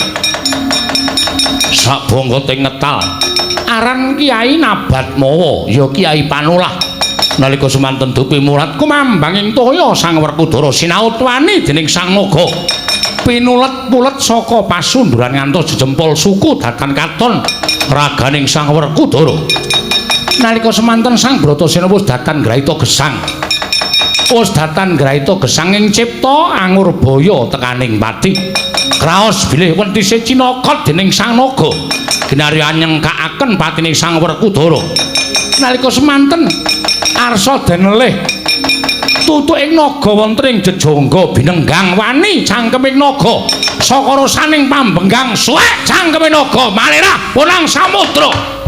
sabangga ting ngetal aran Kyai Nabat mawa ya Kyai Panulah nalika semanten dupi mulat kumambang ing toya Sang Werkudara sinaut wani dening Sang Naga pinulet-pulet saka pasunduran ngantos jejempol suku datan katon raganing Sang Werkudara. Nalika semanten Sang Bratasena wis datan graita gesang. Wis datan graita gesang ing cipta angurbaya tekaning pati. Kraos bilih wentise cinakot dening Sang Naga. Ginarya nyengkakaken patine Sang Werkudara. Nalika semanten arsa denelih tutuking naga wonten ing jejangga binenggang wani cangkeming naga. Saka rosaning pambenggang suwek cangkeme naga malerah punang samudra.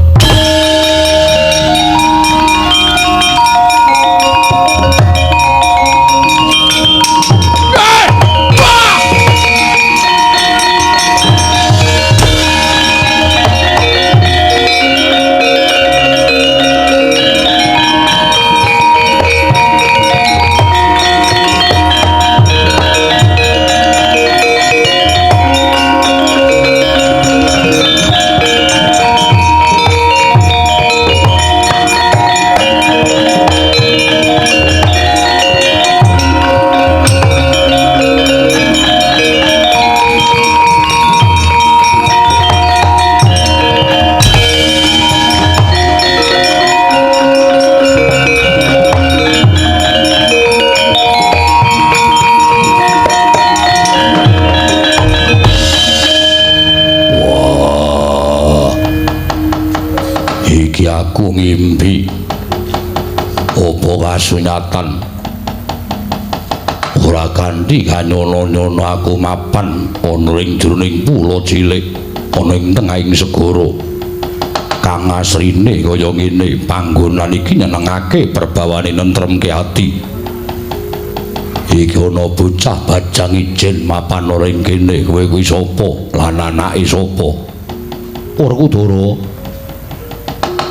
Aku ngimpi apa kasunyatan ora kanthi kanyono-nyono aku mapan ana ing jroning pulo cilik ana ing tengahing segara kang asrine kaya ngene. Panggonan iki nyenengake perbawane nentremke ati. Iki ana bocah bajang ijen mapan ana ing kene. Kowe kuwi sapa lan anake sapa? Werkudara,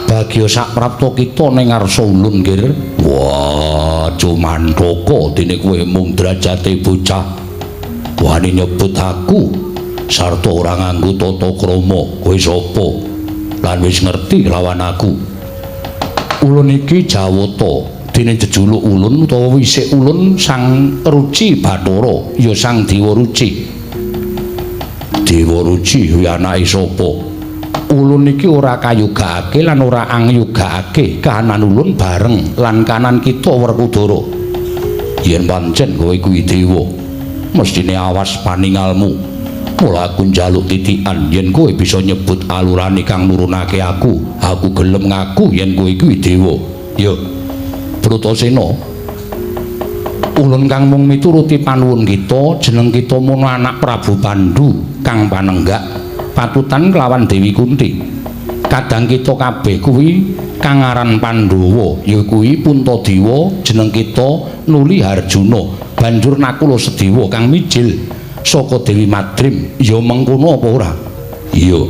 bagya saprapta kita ning ngarsa ulun nggir. Wah, cumantaka dene kowe mung derajate bocah wani nyebut aku sarta ora nganggo tata krama. Kowe sapa lan wis ngerti lawan aku? Ulun iki Jawata, dene jejuluk ulun utawa wisik ulun Sang Ruci Bathara, ya Sang Dewa Ruci. Dewa Ruci kuwi anake sapa? Ulun iki ora kayugakake lan ora angyugakake kahanan ulun bareng lan kanan kita Werkudara. Yen pancen kowe kuwi dewa, mestine awas paningalmu. Mula aku njaluk titikan yen kowe bisa nyebut alurane kang nurunake aku, aku gelem ngaku yen kowe kuwi dewa. Ya, Bratasena, ulun kang mung mituruti panuwun kita, jeneng kita mono anak Prabu Pandu kang panenggak patutan kelawan Dewi Kunti. Kadang kita kabeh kuwi kang aran Pandhawa, ya kuwi Puntadewa, jeneng kita nuli Harjuna, banjur Nakula Sedewa kang mijil saka Dewi Madrim. Ya mengkono apa ora? Iya.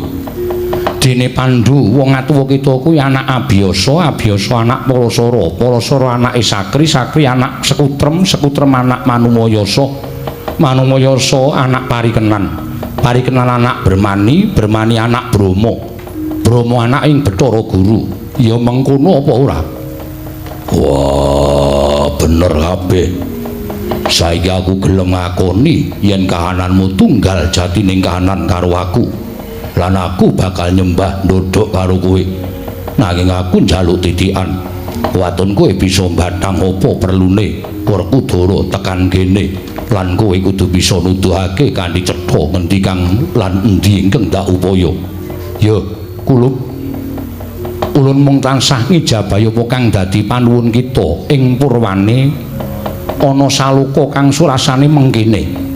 Dene Pandu wong atuwa kita kuwi anak Abiyasa, Abiyasa anak Parasara, Parasara anake Sakri, Sakri anak Sekutrem, Sekutrem anak Manumayasa, Manumayasa anak Parikenan, Parikenan anak Bermani, Bermani anak Brahma, Brahma anak ing Bathara Guru. Ya mengkono apa ora? Wah, bener kabeh. Saiki aku gelem ngakoni yen kahananmu tunggal jatining kahanan karo aku. Lan aku bakal nyembah ndodhok karo kowe. Nanging aku njaluk titikan. Waton kowe bisa mbathang apa perlune Werkudara tekan kene. Lan kowe kudu bisa nuduhake kanthi cetha ngendi kang lan endi ingkang ndak upaya. Ya, kulup. Ulun mung tansah ngijabahi apa kang dadi panuwun kita ing purwane ana saloka kang surasane mengkene.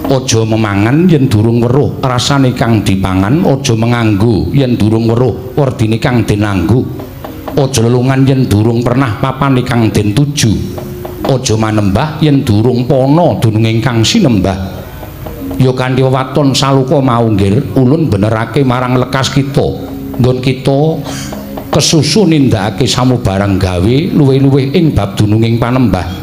Aja memangan yen durung weruh rasane kang dipangan, aja menganggo yen durung weruh werdine kang den anggo. Aja lelungan yen durung pernah papane kang den tuju. Aja manembah yen durung pana dununge kang sinembah. Ya kanthi wewaton saloka mau nggir, ulun benerake marang lekas kita. Nggon kita kesusu nindakake samubarang gawe luwih-luwih ing bab dununging panembah.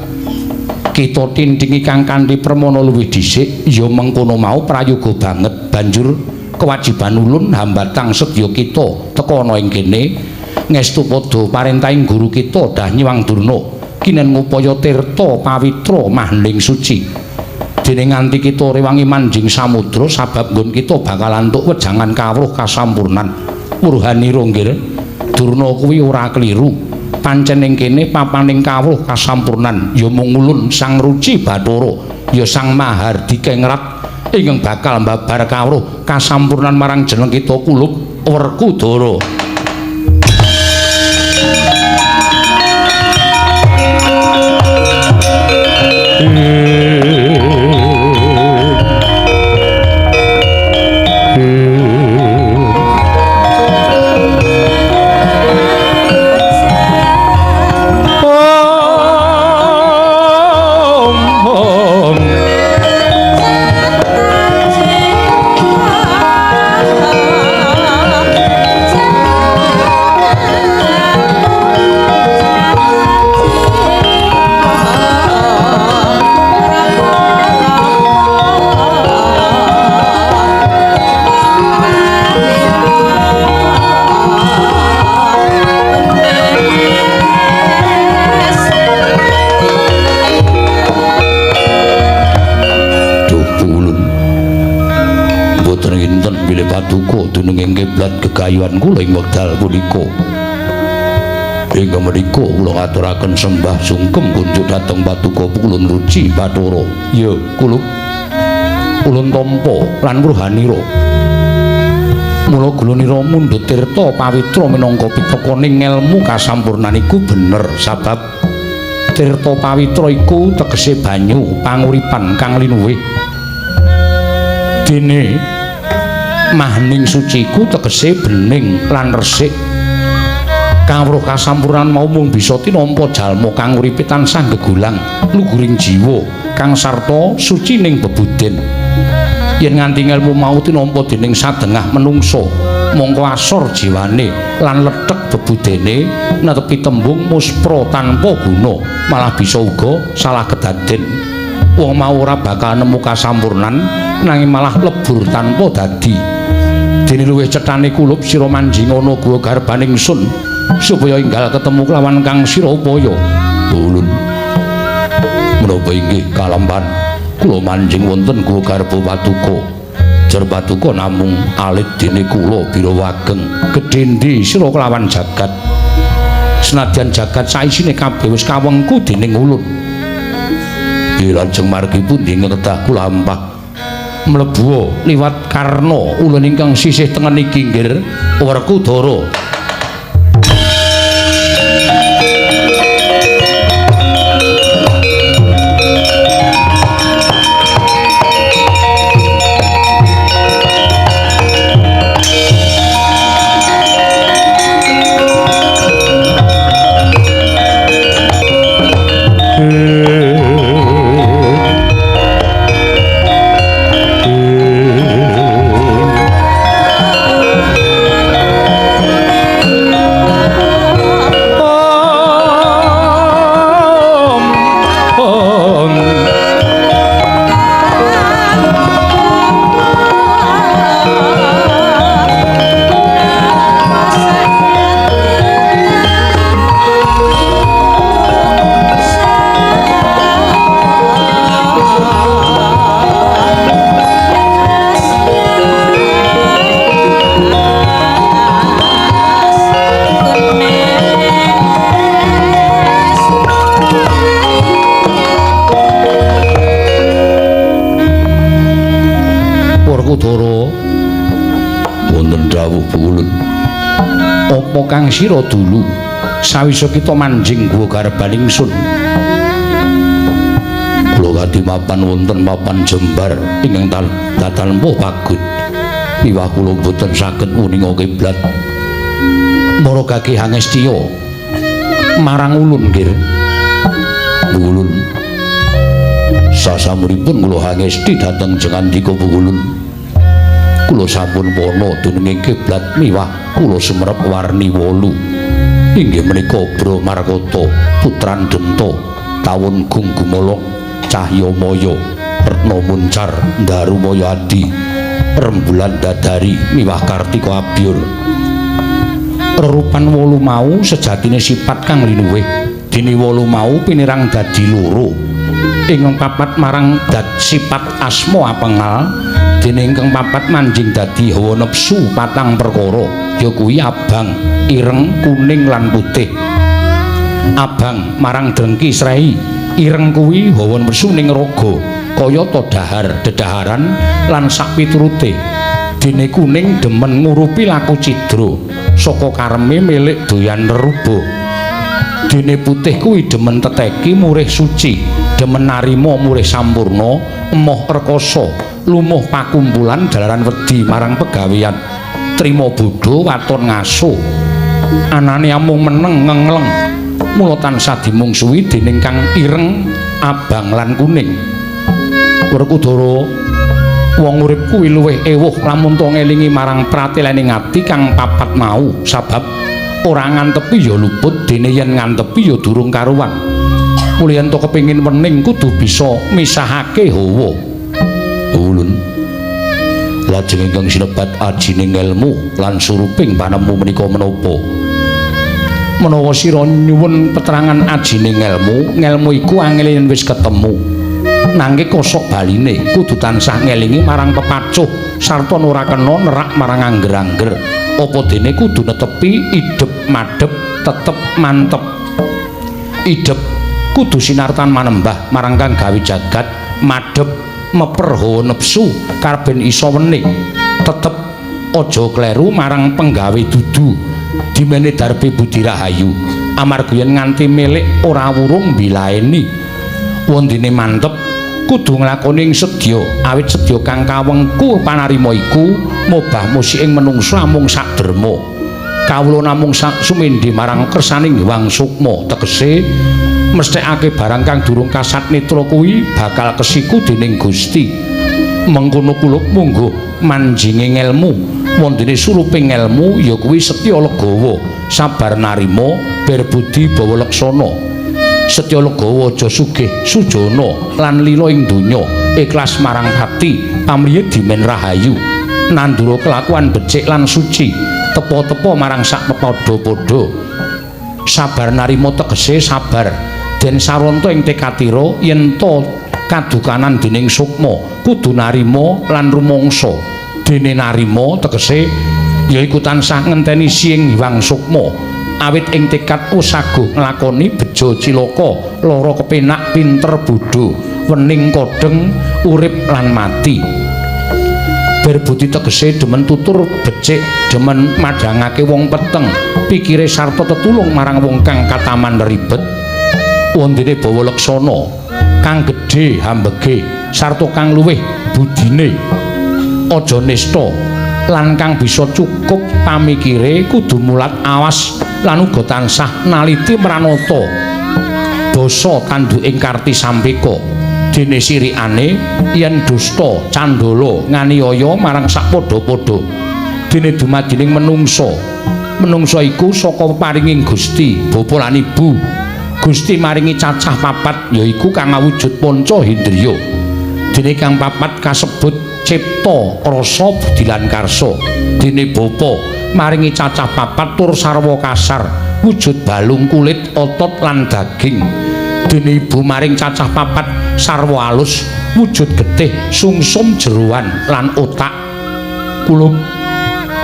Kita tintingi kang kanthi permana luwih dhisik, ya mengkono mau prayoga banget. Banjur kewajiban ulun hambatang sedya kita teka ana ing kene ngestu padha parentahing guru kita Dah Nyiwang Durna kinen ngupaya tirta pawitra mahling suci. Dene nganti kita rewangi manjing samudra sabab nggon kita bakal antuk wejangan kawruh kasampurnan. Wuruhanira nggir, Durna kuwi ora kliru. Pancen ing kene papaning kawruh kasampurnan ya mung ulun Sang Ruci Bathara, ya Sang Mahardika Ngrat ingkang bakal mbabar kawruh kasampurnan marang jeneng kita kulup Werkudara. Dununging kiblat gegayuhan kula ing wekdal punika. Ingkang menika kula ngaturaken sembah sungkem kunjuk dhateng Paduka Ulun Ruci Bathara. Ya, kulup ulun tampa lan ruhanira. Mula gulunira mundhut tirta pawitra minangka pitekoning ngelmu kasampurnan iku bener sabab tirta pawitra iku tegese banyu panguripan kang linuwih. Dene mahning suci iku tegese bening lan resik. Kawruh kasampurnan mau mung bisa tinampa jalma kang uripe tansah gegulang luguring jiwa kang sarta suci ning bebuden. Yen nganti ngelmu mau tinampa dening sadengah menungsa, mongko asor jiwane lan lethek bebudene netepi tembung muspra tanpa guna, malah bisa uga salah kedaden. Wong mau ora bakal nemu kasampurnan nanging malah lebur tanpa dadi. Dene luwih cethane kulup sira manjing ana guwa garbaning sun supaya enggal ketemu kelawan kang sira upaya. Ulun menapa inggih kalampan kula manjing wonten guwa garba Paduka. Jer Paduka namung alit dene kula bira wageng gedhe ndi sira kelawan jagat. Senadyan jagat saisine kabeh wis kawengku dening ulun. Lajeng margi pundi kedah kula lampah mlebu liwat karna ulun ingkang sisih tengen iki nggir Werkudara. Apa kang sira dulu sawise kita manjing guwa garbaning sun? Kula kadi mapan wonten papan jembar ingkang tatanpa pagut. Miwah kula boten saged uninga kiblat. Mara gage hangestya marang ulun nggir. Ulun sasampunipun kula hangesti dhateng jengandika ulun. Kula sampun wana dununging kiblat miwah kula sumerep warni 8. Inggih menika Bro Markata, Putran Denta, Tawon Gung Gumolong, Cahya Maya, Retna Muncar, Darumaya Adi, Rembulan Dadari miwah Kartika Abyur. Rerupan 8 mau sejatine sifat kang linuwih. Dene 8 mau pinirang dadi 2. Ing papat marang dat sifat asma apengal, Dene ingkang papat manjing dadi hawa nepsu patang perkara, ya kuwi abang, ireng, kuning lan putih. Abang marang drengki srehi, ireng kuwi hawa nepsu ning raga, kayata dahar, dedaharan lan sak piturute. Dene kuning demen ngurupi laku cidra, saka kareme milik doyan reruba. Dene putih kuwi demen teteki murih suci, demen narima murih sampurna, emoh rekoso, lumuh pakumpulan jalaran wedi marang pegawean, trima bodho waton ngaso. Anane amung meneng ngengleng, mula tansah dimungsuhi dening kang ireng, abang lan kuning. Werkudara, wong urip kuwi luwih ewuh lamun to ngelingi marang pratelene ati kang papat mau, sabab ora ngantepi ya luput, dene yen ngantepi ya durung karuan. Mula yen to kepengin wening kudu bisa misahake hawa. Ulun lajeng ingkang sinebat ajining elmu lan suruping panemu menika menapa? Menawa sira nyuwun peterangan ajining elmu, ngelmu iku angel yen wis ketemu. Nanging kosok baline kudu tansah ngelingi marang pepacuh sarta ora kena nerak marang angger-angger. Apa dene kudu netepi idep madhep tetep mantep. Idep kudu sinartan manembah marang kang gawe jagat, madhep meper hawa nepsu karben iso wening. Tetep aja kleru marang penggawe dudu dimene darbe budi rahayu, amarga yen nganti milik ora wurung bilaeni. Wondene mantep kudu nglakoni ing sedya, awit sedya kang kawengku panarima iku mobah musik ing menungsa amung sakderma. Kawula namung sumendhe marang kersaning Hyang Sukma, tegese mesthekake barang kang durung kasat netra kuwi bakal kesiku dening Gusti. Mengkono kulup mungguh manjinge ngelmu, wondene suruping ngelmu ya kuwi setya legawa, sabar narima, berbudi bawa laksana. Setya legawa aja sugih sujana lan lila ing donya, ikhlas marang pati pamriye dimen rahayu, nandura kelakuan becik lan suci, tepa-tepa marang sak pepadha-padha. Sabar narima tegese sabar den saranta ing tekatira yen ta kadukanan dening sukma, kudu narima lan rumangsa. Dene narima tegese yaiku tansah ngenteni siing Hyang Sukma, awit ing tekad usaguh nglakoni bejo cilaka, lara kepenak, pinter bodho, wening kodheng, urip lan mati. Berbudi tegese demen tutur becik, demen madhangake wong peteng, pikire sarta tetulung marang wong kang kataman ribet. Wondene bawa laksana kang gedhe hambege sarta kang luwih budine, aja nista lan kang bisa cukup pamikire kudu mulat awas lan uga tansah naliti mranata basa tanduking karti sampeka. Dene sirikane yen dusta candala nganiaya marang sak padha-padha. Dene dumadining menungsa, menungsa iku saka peparinging Gusti bapa lan ibu. Gusti maringi cacah papat yaiku kang awujud panca indriya. Dene kang papat kasebut cipta, rasa, budi lan karsa. Dene bapa maringi cacah papat tur sarwa kasar, wujud balung kulit, otot lan daging. Dene ibu maring cacah papat sarwa alus, wujud getih, sungsum jeroan lan otak. Kulup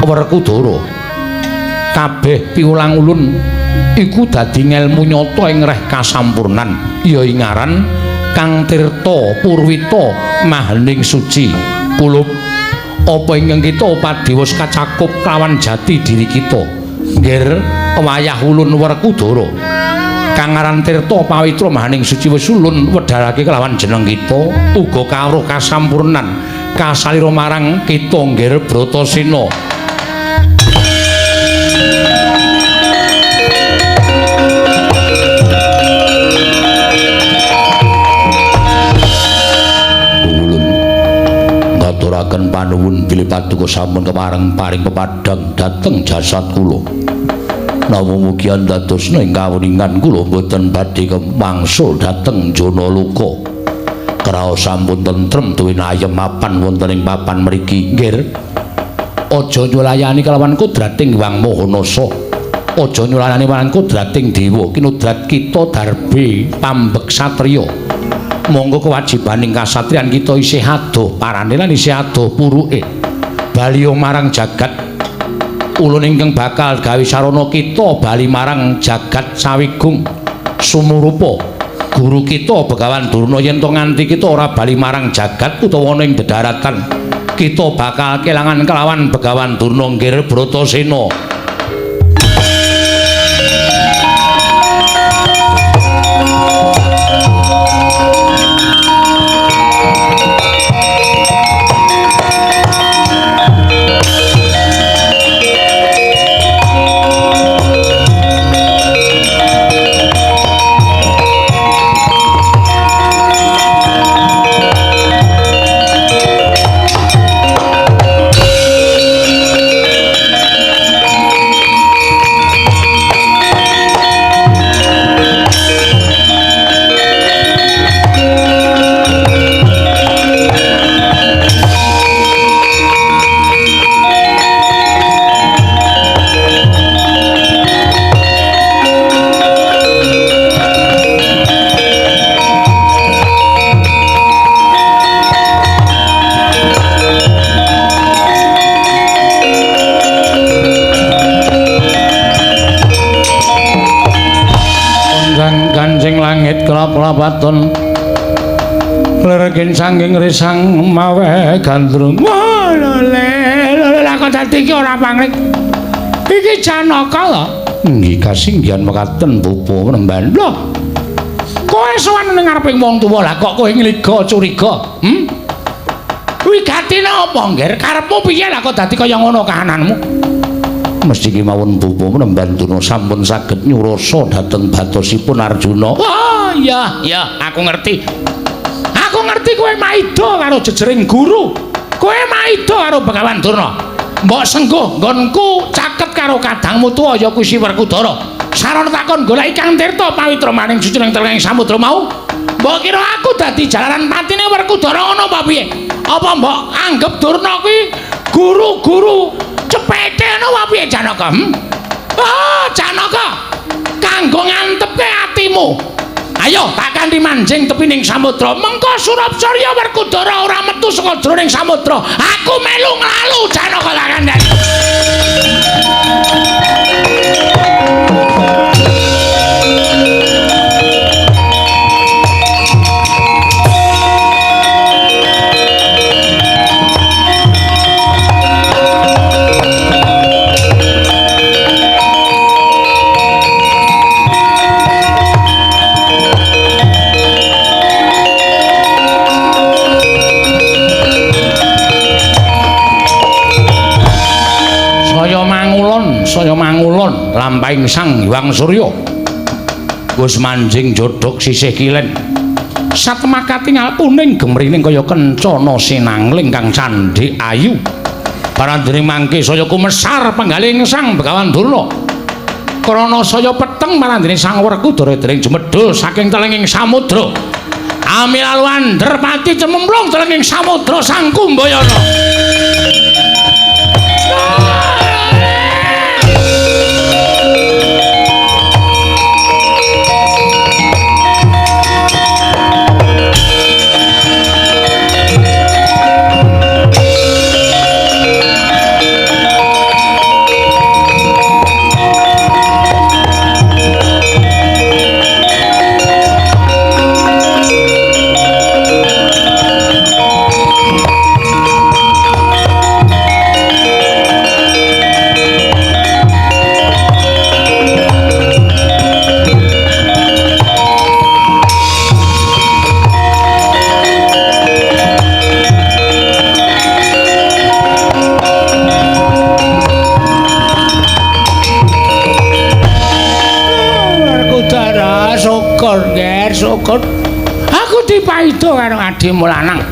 Werkudara, kabeh piwulang ulun iku dadi ngelmu nyata ing reh kasampurnan, ya ing aran Kang Tirta Purwita Mahening Suci. Kulup, apa ingkang kita padiwos kacakup lawan jati diri kita? Nggir wayah ulun Werkudara, kang aran Tirta Pawitra Mahening Suci wis ulun wedharake kelawan jeneng kita, uga kawruh kasampurnan kasalira marang kita nggir Bratasena. Ngaturaken panuwun bilih paduka sampun kepareng paring pepadhang dhateng jasad kula. Namung mugi andadosna ing kawuningan kula boten badhe kemangsul dhateng Janaloka. Kraos sampun tentrem tuwin ayem mapan wonten ing papan mriki. Nggir, aja nyulayani kelawan kodrating Hyang Maha Nasa, aja nyulayani marang kodrating dewa, kinudrat kita darbe pambek satriya. Monggo kewajibaning kasatriyan kita isih adoh parane lan isih adoh puruke. Bali marang jagat ulun ingkang bakal gawe sarana kita bali marang jagat sawigung sumurupa. Guru kita Begawan Durna yen to nganti kita ora bali marang jagat utawa ana ing dedaratan, kita bakal kelangan kelawan Begawan Durna nggir Bratasena. Kelap-kelapaton leregen sangking resang mawe gandrung. Wah, lho lha kok dadi iki ora pangling. Iki Janaka lho. Nggih kasinggihan mekaten Bapak Penemban. Lho. Kowe sowan ning ngareping wong tuwa lah kok kowe ngliga curiga? Hmm? Wigatine apa, Ngger? Karepmu piye lah kok dadi kaya ngono kahananmu? Mesti kemawon Bapak Penemban Durna sampun saged nyurasa dhateng batosipun Arjuna. Oh iya, iya, aku ngerti. Aku ngerti kowe maida karo jejering guru. Kowe maida karo Begawan Durna. Mbok sengguh nggonku caket karo kadangmu tuwa ya kuwi Si Werkudara. Sarana takon golek Kang Tirta pawitra maning suci ning telenging samudra mau. Mbok kira aku dadi jalaran patine Werkudara ngono apa piye? Apa mbok anggep Durna kuwi guru-guru cepete ngono apa piye Janaka? Hmm? Oh, Janaka. Kanggo ngantepke atimu. Ayo tak kanthi manjing tepining samudra. Mengko Surapsurya Werkudara ora metu saka jroning samudra. Aku melu nglalu Janaka tak kandhani. Saya mangulon lampahing Sang Hyang Surya. Wis manjing jodhok sisih kilen. Satemah katingal kuning gemrining kaya kencana sinangling kang candhik ayu. Parandene mangke saya kumesar penggaling Sang Begawan Durna. Krana saya peteng marandene Sang Werkudara dereng jumedhul saking telenging samudra. Amilalu andherpati cememplung telenging samudra Sang Kumbayana. Syukur aku dipaido karo adhimu lanang.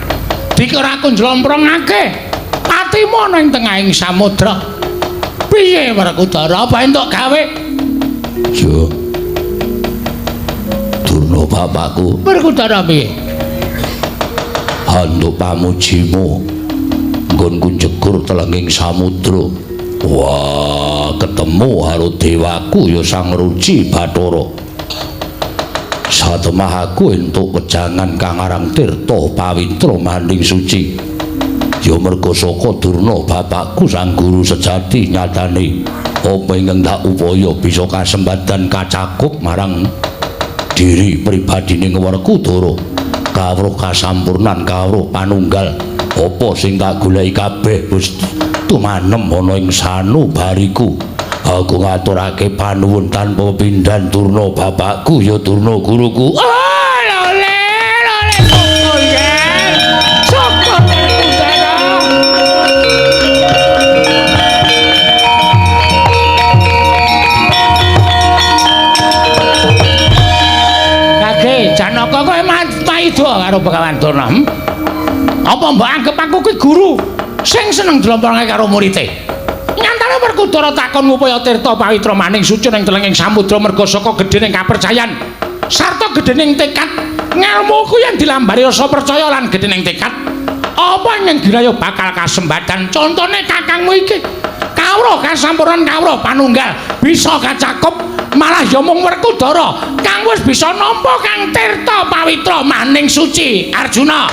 Dikira aku njlomprongake atimu ana ing tengahing samudra. Piye Werkudara, apa entuk gawe? Jo. Durna bapakku. Werkudara piye? Anduk pamujimu nggonku njegur telenging samudra. Wah, ketemu karo dewaku ya Sang Ruci Bathara. Satemah aku entuk wejangan kang aran Tirta Pawitra Maning Suci. Ya merga saka Durna bapakku sang guru sejati nyatane apa ingkang tak upaya bisa kasembadan kacakup marang diri pribadine Werkudara. Kawruh kasampurnan, kawruh panunggal. Apa sing tak goleki kabeh wis tumanem ana ing sanubariku. Aku ngaturake panuwun tanpa pindhan Durna bapakku ya Durna guruku. Ah, lole, lole, syukur yen. Syukur Werkudara. Kage Janaka kowe maida karo Begawan Durna. Apa mbok anggep aku kuwi guru sing seneng dlomprongake karo murite? Nyatane Werkudara takon ngupaya Tirta Pawitra Maning Suci ning telenging samudra merga saka gedhening kapercayan sarta gedhening tekad ngelmuku yen dilambari rasa percaya lan gedhening tekad apa ing giraya bakal kasembadan. Contone kakangmu iki kawruh kasampurnan, kawruh panunggal bisa kacakup, malah ya mung Werkudara kang wis bisa nampa kang Tirta Pawitra Maning Suci. Arjuna,